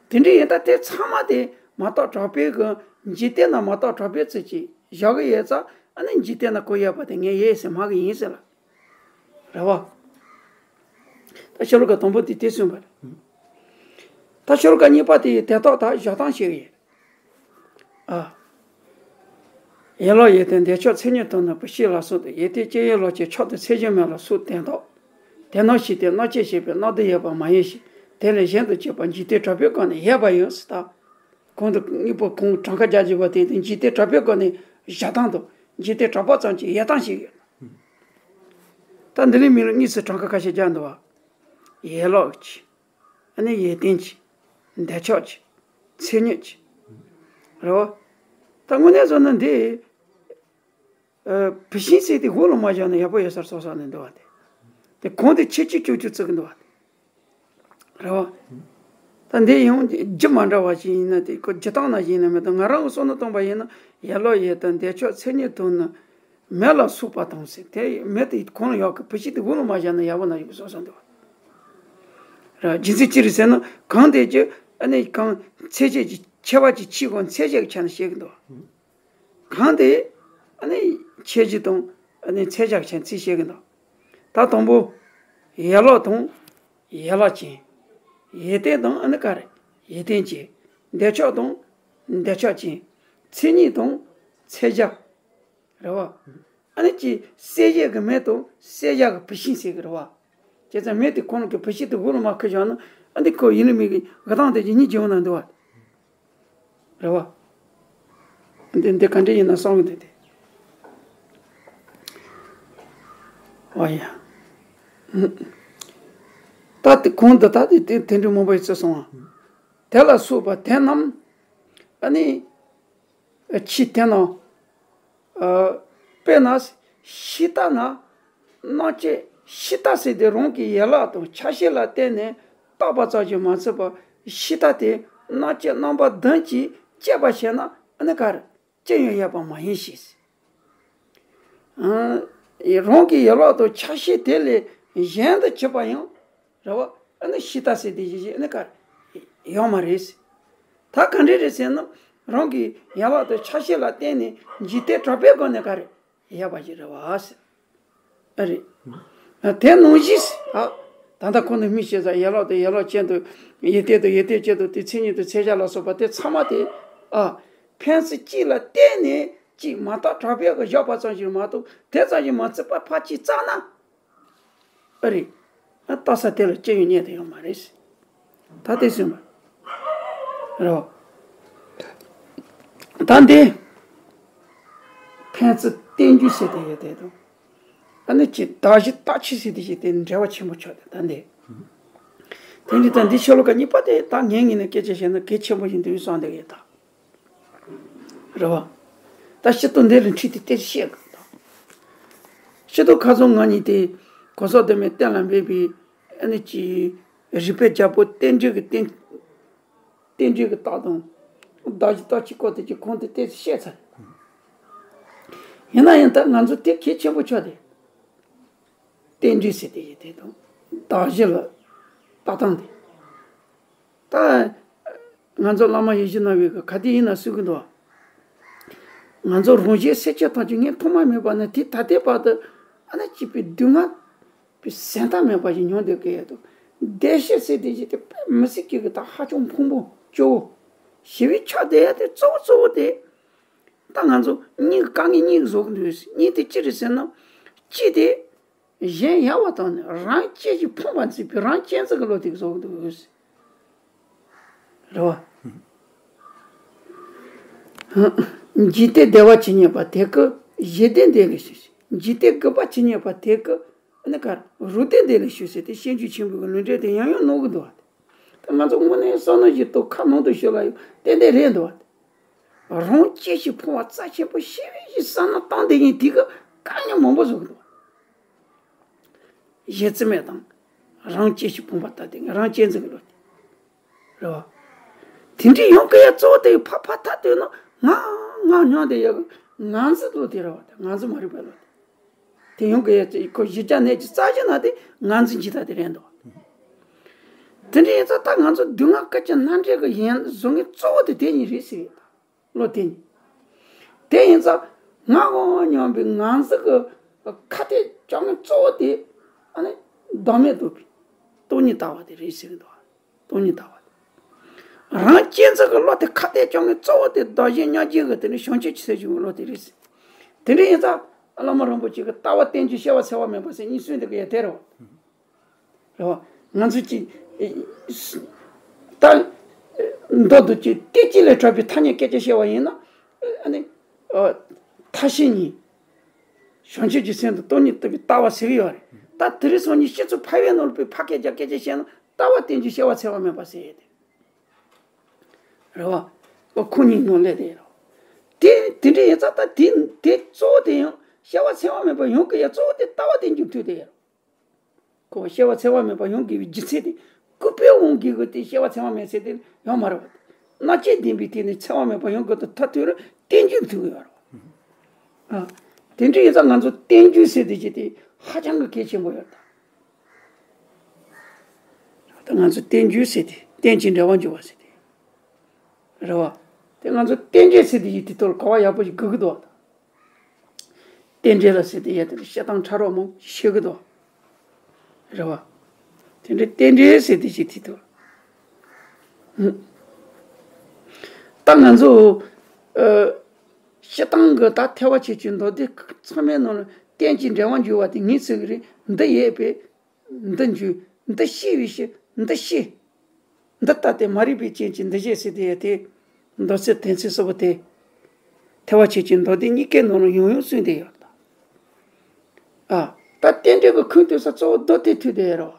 དེ་འདྲ་ཡིན་ད་དེ་ཚང་མ་དེ་མ་དག་གྲགས་པའི་གི་འཇིག་རྟེན་ན་མ་དག་གྲགས་པའི་ཚུལ་གྱིས་བཞག་གི་ཡོད་ཙང་། ཨ་ནི་འཇིག་རྟེན་ན་གང་ཡོད་པ་དེ་ངས་ཡོད་ཟེར་སྨྲ་གི་ཡིན་ཟེར་ལ། རེད་བ། ད་ཤོ་ལོ་ཀ་དང་པོ་དེ་དེ་གསུངས་པ་རེད། ད་ཤོ་ལོ་ཀ་གཉིས་པ་དེ་དེ་དག་ད་བཞག་སྟངས་ཤིག་ཡིན། ཨ། ཡན་ལག་ཡོན་ཏན་འདས་ཆགས་མཚན་ཉིད་དུ་ནི་བུད་ཤིང་ལ་སོགས་ཏེ། ཡོན་ཏན་ཅན་ཡིན་ལག་ཅན་མཆོག་ཏུ་འཚལ་ཞིང་མེད་ལ་སོགས་བསྟན་ཏོ། དེ་རྣམས་ཤེས་ཏེ་རྣམ་དཔྱོད་ཤེས་པས་རྣམ་བདེན་ཡོད་པར་མ་ཡིན་ཞིང་། དེ་ལས་གཞན་དུ་གྱུར་པ་འཇིག་རྟེན་གྲགས་པའི་སྒོ་ནས་ཡོད་པ་ཡིན་ཟེར་ད། གོང་དུ་དངོས་པོ་གོང་གྲངས་ཀ་རྒྱག་བཞིན་པ་དེ་དེ་འཇིག་རྟེན་གྲགས་པའི་སྒོ་ནས་བཞག་སྟངས་དང་འཇིག་རྟེན་གྲགས་པ་ཙམ་གྱི་ཡོད་སྟངས་ཤིག་ཡོད། ད་འདི་ལས་མི་ལ་གཉིས་སུ་གྲངས་ཀ་ཁ་ཤས་རྒྱག་འདུག་བ། ཡན་ལག་གཅིག་ཨ་ནི་ཡོན་ཏན་གཅིག་འདོད་ཆགས་གཅིག་མཚན་ཉིད་གཅིག་རེད་བ། ད་དངོས་གནས་བཟོ་ན་འདི། ཨ། བུད་ཤིང་ཟེར་དེ་དབུ་ལ་མ་བཞག་ན་ཡག་པོ་ཡོད་སར་སོ་སོ་ནས་འདུག་བ་དེ། དེ་གོང་དེ་ཆེ་ཆེ་ཆུང་ཆུང་བརྩི་གི་འདུག་བ་དེ། རེད་བ། ད་འདི་ཡང་རྒྱུ་མ་འདྲ་བ་ཞིག་ཡིན་ན་དེ་ཁོ་རྒྱུ་སྟངས་ན་ཞིག་ཡིན་ན་མེད་དོ། ང་རང་གི་བསམ་བློ་གཏོང་པ་ཡིན་ན་ཡན་ལག་ཡོན་ཏན་འདོད་ཆགས་མཚན་ཉིད་དུ་ནི་མེ་ལ་སོགས་པ་དང་ཟེར་དེ་མེ་དེ་གོང་ལ་ཡོད་གི་བུད་ཤིང་དེ་དབུ་ལ་མ་བཞག་ན་ཡག་པོ་ན་ཡོད་གི་བསམ་བསམ་འདུག་བ། རེད་བ། རྒྱུ་མཚན་ཅི་རེད་ཟེར་ན་གང་དེ་ཀྱི་ཨ་ནི་གང་ཚད་ཆེ་ཆེ་ཆེ་བ་ཅིག་ཆེ་གོང་ཚད་ཆེ་གི་ཆ་ནས་བཤད་གི་འདུག་བ། གང་དེ་ཨ་ནི་ཁྱད་གཞི་དང་ཨ་ནི་ཚད་གཞི་ཆེན་ཚིག་བཤད་ཀྱི་འདུག་ད་དང་པོ་ཡན་ལག་དང་ཡན་ལག་ཅན། ཡོན་ཏན་དང་ཨ་ནི་ག་རེ་ཡོན་ཏན་ཅན། འདོད་ཆགས་དང་འདོད་ཆགས་ཅན། མཚན་ཉིད་དང་ཚད་གཞི་རེད་བ། ཨ་ནི་ཅི་གསལ་བྱེད་ཀྱི་མེ་དང་གསལ་བྱ་གི་བུད་ཤིང་ཟེར་གི་རེད་བ། བྱས་ཙང་མེ་དེ་ཁོ་རང་གི་བུད་ཤིང་དེ་དབུ་ལ་མ་ཁུར་བཞག་ན་ཨ་ནི་ཁོ་ཡིན་ལ་མིན་གི་གི་སྟངས་དེ་ཅི་གཉིས་ཀྱི་འོང་ན་འདུག་བ། རེད་བ། འདི་འདི་ག་འདྲ་ཡིན་ན་བསམ་གི་འདུག་སྟེ། ཨོ་ཡ། ད་དེ་གོང་དུ་ད་དེ་དེ་དེ་འདྲ་མང་པོ་ཡོད་ཚོད་སོང་བ། དེ་ལ་སོགས་པ་དེ་རྣམས་ཨ་ནི་ཆོས་དེ་རྣམས། ཨ། དཔེར་ན་ཕྱི་ལྟ་ན། རྣམ་དཔྱོད་ཕྱི་ལྟ་ཟེར་དེ་རང་གི་ཡན་ལག་དང་ཆ་ཤས་ལ་བརྟེན་ནས་བཏགས་པ་ཙམ་གྱིས་མ་ཚད་པར་ཕྱི་ལྟ་དེ་རྣམ་དཔྱོད་རྣམ་པ་བདུན་གྱིས་དཔྱད་པར་བྱས་ན་ཨ་ནི་ག་རེ་ཅི་ཡང་ཡོད་པ་མ་ཡིན་ཞེས། ཨ། རང་གི་ཡན་ལག་དང་ཆ་ཤས་དེ་ལས་གཞན་དུ་གྱུར་པ་ཡང་རེད་བ། ཨ་ནི་ཕྱི་ལྟ་ཟེར་དེ་ཞིག་ཨ་ནི་ག་རེ་ཡོད་མ་རེད། ད་ག་འདྲ་རེད་ཟེར་ན་རང་གི་ཡན་ལག་དང་ཆ་ཤས་ལ་བརྟེན་ནས་འཇིག་རྟེན་གྲགས་པའི་སྒོ་ནས་ག་རེ་ཡོད་པ་ཞིག་རེད་བ། ཨ་རེད། དེ་ནང་བཞིན་ཨ། ད་ལྟ་ཁོང་ནས་མི་ཤེས་ས་ཡན་ལག་དང་ཡན་ལག་ཅན་དུ་ཡོན་ཏན་དང་ཡོན་ཏན་ཅན་དུ་དེ་མཚན་ཉིད་དང་ཚད་གཞི་ལ་སོགས་པ་དེ་ཚང་མ་དེ་ཨ། ཕན་ཚུན་གཅིག་ལ་བརྟེན་ནས་གཅིག་མ་དག་གྲགས་པའི་གི་བཞག་པ་ཙམ་ཞིག་མ་གཏོགས་དེ་ཙམ་ཞིག་མ་ཚད་པར་ཕར་གཅིག་བརྩིས་ན། ཨ་རེད། ཨ་ལྟ་ས་དེ་ལ་ཅི་ཡང་རྙེད་དུ་ཡོད་མ་རེད། ད་དེ་སེམས་པ་རེད་བ། ད་འདི་ཕན་ཚུན་རྟེན་འབྱུང་ཟེར་དེ་ཡོད་དེ་དང་། ཨ་ནི་ཅི་གདགས་གཞི་རྟག་ཆོས་ཟེར་དེ་ཞིག་དེ་འབྲེལ་བ་ཆེན་པོ་ཆགས་དེ་ད་འདི། དེ་འདི་ད་འདི་ཤོ་ལོ་ཀ་གཉིས་པ་དེ་ད་ངའི་ངོས་ནས་སྐད་ཆ་བཤད་ན་གལ་ཆེན་པོ་ཞིག་འདུག་བསམ་བསྡད་ཡོད་ད། རེད་བ། ད་སྤྱི་ཏོག་འདི་ལ་འཁྲིད་དེ་དེར་བཤད་དགོས་དང་། སྤྱི་ཏོག་ཁ་སང་ང་གཉིས་དེ་གོ་ས་དེ་མེད་གཏན་ལ་འབེབས་པའི་ཨ་ནི་ཅི་རིག་པའི་རྒྱལ་པོ་རྟེན་འབྲེལ་གྱི་རྟེན་རྟེན་འབྲེལ་གྱི་རྟགས་དང་གདགས་གཞི་རྟག་ཆོས་སྐོར་དེ་ཅི་གོང་དུ་དེ་བཤད་ཚར། ཡིན་ན་ཡང་ད་ང་ཚོ་དེ་གལ་ཆེན་པོ་ཆགས་ཏེ། རྟེན་འབྲེལ་ཟེར་དེ་ཡི་དེ་དང་གདགས་གཞི་ལ་ལྟ་སྟངས་དེ། ད་ང་ཚོ་བླ་མ་ཡིད་བཞིན་ནོར་བུས་ག་དུས་ཡིན་ན་གསུང་གི་འདུག་ང་ཚོ་རང་གཞན་སེམས་ཅན་ཐམས་ཅད་ངས་ཐོག་མ་མེད་པ་ནས་དེ་ད་ལྟའི་བར་དུ་ཨ་ནི་སྐྱིད་པའི་སྡུག་བསྔལ་པའི་ཟད་མཐའ་མེད་པ་ཞིག་མྱོང་བསྡད་ཀྱི་ཡོད་དོ། བདེ་གཤེགས་ཟེར་དེ་ཞིག་དེ་དཔེ་མི་སྲིད་ཀྱི་གི་ད་ཧ་ཅང་ཕུང་པོ་སྐྱོ་བོ་ཞེ་བའི་ཆ་དེ་ཡ་དེ་གཙོ་བོ་གཙོ་བོ་དེ། ད་ང་ཚོ་གཉིས་ཀྱི་དཀའ་ངལ་གཉིས་ཀྱི་བཟོ་གི་འདུག་གཉིས་དེ་ཅི་རེད་ཟེར་ན། གཅིག་དེ། གཞན་ཡལ་བ་དང་ནི་རང་གཅེས་ཤིང་ཕོངས་པར་འཛིན་པའི་རང་གཅེས་འཛིན་གྱི་བློ་དེ་བཟོ་གི་འདུག་རེད་བ། འཇིག་རྟེན་བདེ་བ་ཇི་སྙེད་པ་དེ་ཀུན་ཞི་བདེ་འདི་ལས་བྱུང་ཞིང་། འཇིག་རྟེན་རྒུད་པ་ཇི་སྙེད་པ་དེ་ཀུན་ཨ་ནི་ག་རེ་རོགས་ཟླ་འདི་ལས་བྱུང་ཟེར་ཏེ་སྤྱོད་འཇུག་ཆེན་པོའི་ལུང་འདྲེན་དེ་ཡང་ཡང་གནང་གི་འདུག་བ། ད་ང་ཚོ་དངོས་གནས་བསམ་བློ་ཞིག་གཏོང་ཁ་ནང་དུ་ཞུགས་ལ་ཡང་ཏན་ཏན་རེད་འདུག་བ། རང་གཅེས་ཤིང་ཕོངས་པ་རྩ་ཆེན་པོ་ཞེ་བའི་ཞིག་བསམ་བློ་བཏང་བསྡད་མཁན་དེ་ག་དཀའ་ངལ་མང་པོ་བཟོ་གི་འདུག་གཞི་རྩིས་མེད་དང་། རང་གཅེས་ཤིང་ཕོངས་པ་ལྟ་སྟེ་རང་གཅེས་འཛིན་གྱི་བློ་དེ། རེད་བ། དེ་འདྲའི་ཡོང་གི་ཡ་གཙོ་བོ་དེ་ཕ་ཕ་ཐ་དོད་ན་ང་ང་སྙམ་དེ་ཡ་ང་འཛིན་བློ་དེ་རེད་བ། ང་འཛིན་མ་རིག་པའི་བློ་དེ། དེ་ཡོང་གི་ཡ་ཁོ་གཞི་རྒྱ་ནས་ཀྱི་རྩ་གཞི་ན་དེ་ང་འཛིན་གྱི་ད་དེ་རེད་འདུག་དེ་འདྲ་ཡིན་ཙང་ད་ང་ཚོ་སྡུག་བསྔལ་དཀའ་སྤྱད་སྣ་འདྲེན་གྱི་ཡན་བཟོ་མཁན་གཙོ་བོ་དེ་དེ་ཉིད་རེད་ཟེར་གི་ཡོད་ད། བློ་དེ་ཉིད། དེ་ཡིན་ཙང་ང་འོང་སྙམ་པའི་ང་ཚོ་གི་ཁ་གཏད་གཅོག་མཁན་གཙོ་བོ་དེ་ཨ་ནི་བདག་མེད་རྟོགས་པའི་སྟོང་ཉིད་ལྟ་བ་དེ་རེད་ཟེར་གི་འདུག་སྟོང་ཉིད་ལྟ་བ་དེ། རང་གཅེས་འཛིན་གྱི་བློ་དེ་ཁ་གཏད་གཅོག་མཁན་གཙོ་བོ་དེ་བདག་གཞན་མྱང་བརྗེད་ཀྱི་དེ་ནི་བྱང་ཆུབ་ཀྱི་སེམས་བྱུང་བའི་བློ་དེ་རེད་ཟེར། དེ་འདྲ་ཡིན་ཙང་བླ་མ་རིན་པོ་ཆེ་གི་ལྟ་བ་རྟེན་འབྱུང་སྐྱེ་བ་འཚེ་བ་མེད་པ་ཟེར་གཉིས་གསུངས་འདུག་གི་ཡ་དེ་རེད་བ། རེད་བ། ང་ཚོ་གཅིག་ད་མདོ་འདི་གཅིག་སྟེ་གཅིག་ལས་གྲགས་པའི་ཐ་སྙད་སྐད་ཆ་བཤད་པ་ཡིན་ན་ཨ་ནི་ཐ་ཤལ་གཉིས། བྱང་ཆུབ་ཀྱི་སེམས་དང་སྟོང་ཉིད་རྟོགས་པའི་ལྟ་བ་ཟེར་གི་ཡོད་རེད། ད་དེ་རིང་སང་ཉིན་སྤྱི་ཚོགས་ཕལ་བའི་ནང་ལ་དཔེ་ཕལ་སྐད་ཆ་སྐད་ཆ་བཤད་ན་ལྟ་བ་རྟེན་འབྱུང་སྐྱེ་བ་འཚེ་བ་མེད་པ་ཟེར་ཡས་དེ། རེད་བ། ཁོ་གཉིས་ནང་སླེབས་དེ་རེད། དེ་དེ་འདྲ་ཡིན་ཙང་ད་དེ་དེ་གཙོ་བོ་དེ་ཡང་སྐྱེ་བ་འཚེ་བ་མེད་པ་ཡོང་གི་ཡ་གཙོ་བོ་དེ་ལྟ་བ་རྟེན་འབྱུང་ཐུག་དེ་ཡ། ཁོ་སྐྱེ་བ་འཚེ་བ་མེད་པ་ཡོང་དགོས་པའི་རྒྱུ་མཚན་དེ་སྐུར་པའི་དབང་གིས་གི་དེ་སྐྱེ་བ་འཚེ་བ་མེད་ཟེར་དེ་ཡོང་མ་རེད་བ། རྣམ་བཅད་བདེན་པའི་སྟེང་ནས་འཚེ་བ་མེད་པ་ཡོང་དགོས་དུས་ཐ་ཐུག་རུ་རྟེན་འབྱུང་ཐུག་གི་ཡོད་རེད་བ། ཨ། དེ་འདྲ་ཡིན་ཙང་ང་ཚོ་རྟེན་འབྱུང་ཟེར་དེ་ཅི་དེ་ཧ་ཅང་གི་གལ་ཆེན་པོ་ཡོད་ད། ད་ང་ཚོ་རྟེན་འབྱུང་ཟེར་དེ་རྟེན་ཅིང་འབྲེལ་བར་འབྱུང་བ་ཟེར་དེ། རེད་བ། དེ་ང་ཚོ་རྟེན་འབྲེལ་ཟེར་དེ་ཡི་དེ་ཐོག་ག་བ་ཡག་པོ་ཞིག་དགོས་ཀྱི་འདུག་བ། རྟེན་འབྲེལ་ལ་ཟེར་དེ་ཡ་དེ་ལ་བཤད་སྟངས་ཕྲ་རོགས་མང་ཤེས་ཀྱི་འདུག་བ། རེད་བ། དེ་འདྲའི་རྟེན་འབྲེལ་ཟེར་དེ་ཞིག་དེ་ཐོག་ད་ང་ཚོ་ཨ། བཤད་སྟངས་ཀྱི་ད་ཐེག་པ་ཆེ་ཆུང་མདོ་སྡེ་ཚང་མའི་ནང་ལ་རྟེན་ཅིང་འབྲེལ་བར་འབྱུང་བ་དེ་ངེས་ཚིག་གི་རེད། འདི་ཡོད་པས། འདི་འཇུག་འདི་ཤེས་པའི་ཕྱིར་འདི་ཤེས། འདི་ལྟ་སྟེ་མ་རིག་པའི་རྐྱེན་གྱིས་འདི་བྱེད་ཟེར་དེ་ཡ་དེ། མདོ་སྡེ་དོན་ཚན་གསུམ་པོ་དེ། ཐེག་པ་ཆེ་ཆུང་མདོ་སྡེ་གཉིས་ཀའི་ནང་ལ་ཡང་ཡང་གསུངས་བསྡད་ཡོད་ད། ཨ། ད་རྟེན་འབྲེལ་གྱི་ཁུངས་གཏུགས་ས་གཙོ་བོ་མདོ་སྡེ་ཐུག་བསྡད་ཡོད་རེད་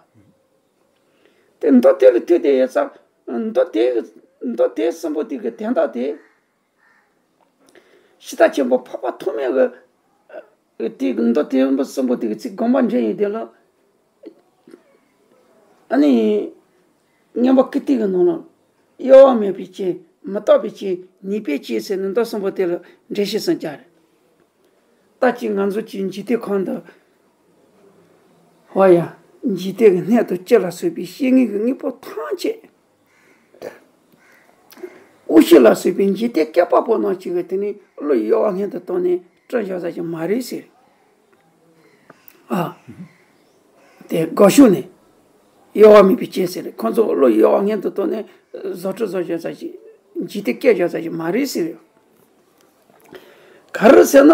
བ། དེ་མདོ་སྡེ་ལ་ཐུག་བསྡད་ཡོད་ཙང་མདོ་སྡེ་གི་མདོ་སྡེ་གསུམ་པོ་དེ་གི་དོན་དག་དེ། ཤིང་རྟ་ཆེན་པོ་འཕགས་པ་ཐོགས་མེད་ཀྱི་དེའི་མདོ་དེ་མདོ་གསུམ་པོ་དེ་གི་ཚིག་དགོངས་པ་འགྲེལ་ཡོད་དེ་ལ། ཨ་ནི། མངོན་པ་ཀིརྟི་གི་ནང་ལ། གཡོ་བ་མེད་པའི་རྐྱེན། མི་རྟག་པའི་རྐྱེན། ཉེས་པའི་རྐྱེན་ཟེར་ནས་མདོ་གསུམ་པོ་དེ་ལ་འགྲེལ་བཤད་གསུམ་བརྒྱབ་རེད། ད་ཅི་ང་ཚོ་ཅིག་འཇིག་རྟེན་ཁམས་འདི། ཧོ་ཡ། འཇིག་རྟེན་གྱི་སྣོད་དང་བཅུད་ལ་སོགས་པའི་སྐྱེ་དངོས་ཀྱི་དངོས་པོ་ཐམས་ཅད། དབུགས་ཤུགས་ལ་སོགས་པའི་འཇིག་རྟེན་བསྐལ་པ་པོ་ནང་གཅིག་གི་དེ་ནི་བློ་ཡི་གཡོ་བ་སྔོན་དུ་བཏང་ནས་བསྐྲུན་བཞག་ས་ཞིག་མ་རེད་ཟེར། ཨ། དེ་དགག་ཤུགས་ནི། གཡོ་བ་མེད་པའི་རྐྱེན་ཟེར། ཁོང་ཚོ་བློ་ཡི་གཡོ་བ་སྔོན་དུ་བཏང་ནས་བཟོ་བཅོས་བཟོ་བཞག་ས་ཞིག་འཇིག་རྟེན་བསྐྲུན་བཞག་ས་ཞིག་མ་རེད་ཟེར། ག་རེ་ཟེར་ན།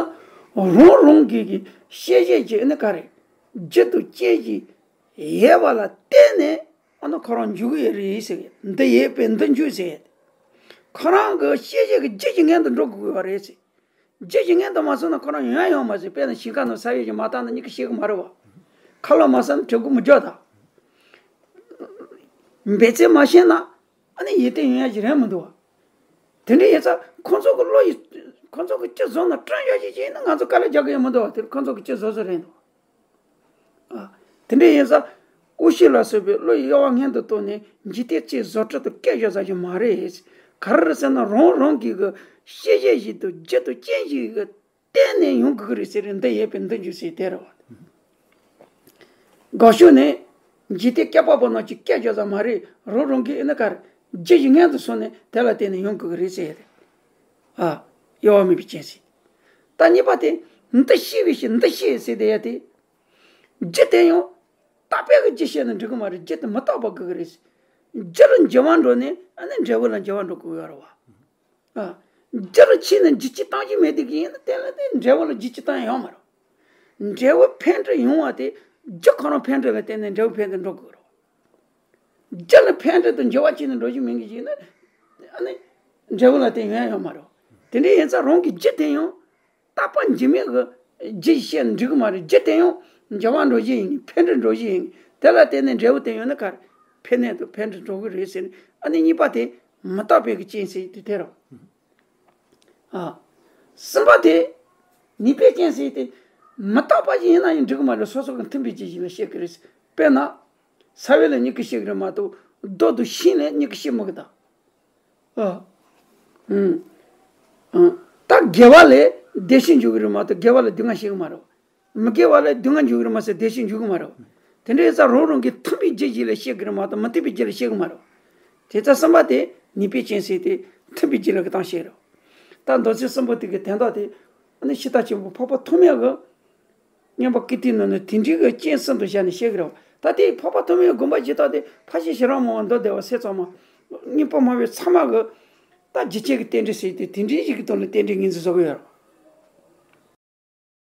རང་རང་གི་གི་ཤེས་བྱའི་རྒྱུ་ནི་ག་རེ། རྒྱུ་དང་རྐྱེན་གྱིས་ཡོད་པ་ལ་བརྟེན་ནས་ཨ་ནི་ཁོ་རང་འཇུག་གི་ཡོད་རེད་ཟེར། འདི་ཡོད་པས་འདི་འཇུག་ཟེར། ཁོ་རང་གི་ཤེས་བྱའི་གི་རྒྱུ་གི་སྔོན་དུ་འགྲོ་དགོས་པ་རེད་ཟེར། རྒྱུ་གི་སྔོན་དུ་མ་སོང་ན་ཁོ་རང་ཡོང་ཡ་ཡོང་མ་སྲིད། དཔེར་ན་ཞིང་ཁ་ནང་ས་ཡོད་ཀྱི་མ་བཏང་ན་མྱི་གིས་ཤེས་གི་མ་རེད་བ། ཁ་ལོ་མ་ཟ་ན་དྲི་གུ་མི་འཇོག་ད། འབད་བརྩོན་མ་བྱས་ན་ཨ་ནི་ཡིད་བརྟན་ཡོང་ཡ་ཞིག་རན་མི་འདུག་བ། དེ་འདྲ་ཡིན་ཙང་ཁོང་ཚོ་གི་བློ་ཡི། ཁོང་ཚོ་གི་ཅི་བཟོ་ན་བསྐྲུན་ཡ་ཞིག་ཡིན་ན་ང་ཚོ་དཀའ་ལས་རྒྱག་གི་ཡོད་མི་འདུག་བ། དེ་ཁོང་ཚོ་གི་ཅི་བཟོ་བཟོ་རན་འདུག་ཨ། དེ་འདྲ་ཡིན་ཙང་། དབུགས་ཤུགས་ལ་སོགས་པའི་བློ་ཡི་གཡོ་བ་སྔོན་དུ་བཏང་ནས་འཇིག་རྟེན་ཅིག་བཟོ་བཅོས་དང་བསྐྲུན་བཞག་ས་ཞིག་མ་རེད། ག་རེ་རེད་ཟེར་ན་རང་རང་གི་གི་ཤེས་བྱའི་གཞི་དང་རྒྱུ་དང་རྐྱེན་གཞི་གི་བརྟེན་ནས་ཡོང་དགོས་ཀྱི་རེད་ཟེར། འདི་ཡོད་པས་འདི་འཇུག་ཟེར་དེ་རེད་བ། དགག་ཤུགས་ནི། འཇིག་རྟེན་བསྐལ་པ་པོ་ནང་གཅིག་བསྐྲུན་བཞག་ས་མ་རེད། རང་རང་གི་ཨེ་ནི་ག་རེ། རྒྱུ་གཞི་སྔོན་དུ་སོང་ནས་དེ་ལ་བརྟེན་ནས་ཡོང་དགོས་ཀྱི་རེད་ཟེར་ཡ་རེད། ཨ། གཡོ་བ་མེད་པའི་རྐྱེན་ཟེར། ད་གཉིས་པ་དེ། འདི་ཤེས་པའི་ཕྱིར་འདི་ཤེས་ཟེར་དེ་ཡ་དེ། རྒྱུ་དེ་ཡང་རྟག་པའི་གི་རྒྱུ་བཤད་ན་འགྲིག་གི་མ་རེད། རྒྱུ་དེ་མི་རྟག་པ་དགོས་ཀྱི་རེད། རྒྱུ་ལ་འགྱུར་བ་འགྲོ་ནས་ཨ་ནི་འབྲས་བུ་ལ་འགྱུར་བ་འགྲོ་དགོས་ཡོད་རེད་བ། ཨ། རྒྱུ་ལ་ཆེས་ནས་རྒྱུ་ཅི་བཏང་རྒྱུ་མེད་དེ་གི་ཡིན་ན་དེ་ལ་དེ་འབྲས་བུ་ལ་རྒྱུ་ཅི་བཏང་ཡོང་མ་རེད། འབྲས་བུ་འཕེལ་འགྲིབ་ཡོང་བ་དེ་རྒྱུ་ཁོ་རང་འཕེལ་འགྲིབ་ལ་བརྟེན་ནས་འབྲས་བུ་འཕེལ་འགྲིབ་འགྲོ་དགོས་རེད། རྒྱུ་ལ་འཕེལ་འགྲིབ་དང་འགྱུར་བ་ཅི་ནས་འགྲོ་རྒྱུ་མིན་གི་ཡིན་ན། ཨ་ནི། འབྲས་བུ་ལ་དེ་ཡོང་ཡོང་མ་རེད། དེ་འདྲ་ཡིན་ཙང་རང་གི་རྒྱུ་དེ་ཡང་། རྟག་པ་འཇིག་མེད་ཀྱི་རྒྱུ་ཞིག་བཤད་ན་འགྲིག་གི་མ་རེད། རྒྱུ་དེ་ཡང་འགྱུར་བ་འགྲོ་གཞི་ཡིན། འཕེལ་འགྲིབ་འགྲོ་གཞི་ཡིན། དེ་ལ་བརྟེན་ནས་འབྲས་བུ་དེ་ཡོང་ན་ག་རེ། འཕེལ་ནས་དང་འཕེལ་འགྲིབ་འགྲོ་གི་རེད་ཟེར་ནས་ཨ་ནི་གཉིས་པ་དེ་མི་རྟག་པའི་གི་རྐྱེན་ཟེར་དེ་དེ་རེད། ཨ། གསུམ་པ་དེ་ཉེས་པའི་རྐྱེན་ཟེར་དེ་མི་རྟག་པ་ཞིག་ཡིན་ན་ཡང་འགྲིག་གི་མ་རེད། སོ་སོ་གི་མཐུན་པའི་རྒྱུ་ཞིག་ལ་བཤད་གི་རེད། དཔེར་ན། ས་བོན་ལ་མྱུ་གུ་སྐྱེ་གི་རེད་མ་གཏོགས་རྡོ་དང་ཤིང་ལ་མྱུ་གུ་སྐྱེ་མི་གི་ད། ཨ། ཨང་། ཨང་། ད་དགེ་བ་ལས་བདེ་གཤེགས་འབྱུང་གི་རེད་མ་གཏོགས་དགེ་བ་ལ་སྡུག་བསྔལ་སྐྱེ་གི་མ་རེད། མི་དགེ་བ་ལས་སྡུག་བསྔལ་འབྱུང་གི་རེད་མ་ཟད་བདེ་གཤེགས་འབྱུང་གི་མ་རེད། དེ་འདྲ་ཡིན་ཙང་རང་རང་གི་མཐུན་པའི་རྒྱུ་ཞིག་ལ་སྐྱེ་གི་རེད་མ་གཏོགས་མི་མཐུན་པའི་རྒྱུ་ལ་སྐྱེ་གི་མ་རེད། དེ་ཙང་གསུམ་པ་དེ་ཉེས་པའི་རྐྱེན་ཟེར་དེ་མཐུན་པའི་རྒྱུ་ལ་གི་སྟངས་བཤད་རེད། ད་མདོ་ཚིག་གསུམ་པོ་དེ་གི་དོན་དག་དེ་ཨ་ནི་ཤིང་རྟ་ཆེན་པོ་འཕགས་པ་ཐོགས་མེད་གི་མངོན་པ་ཀིརྟིའི་ནང་ནས་དེ་འདྲའི་གི་རྐྱེན་གསུམ་དུ་བཞག་ནས་བཤད་གི་རེད་བ། ད་དེའི་འཕགས་པ་ཐོགས་མེད་དགོངས་པ་ཇི་ལྟར་དེ་ཕལ་ཆེར་ཤེས་རབ་སྨྲ་བ་མདོ་སྡེ་པ་སེམས་ཙམ་མ། མངོན་པ་སྨྲ་བའི་ཚད་མ་གི་ད་རྒྱུ་རྐྱེན་གྱི་རྟེན་འབྲེལ་ཟེར་དེ་དེ་འདྲའི་ཞིག་གི་དོན་ལ་རྟེན་འབྲེལ་ངོས་འཛིན་བཟོ་གི་ཡོད་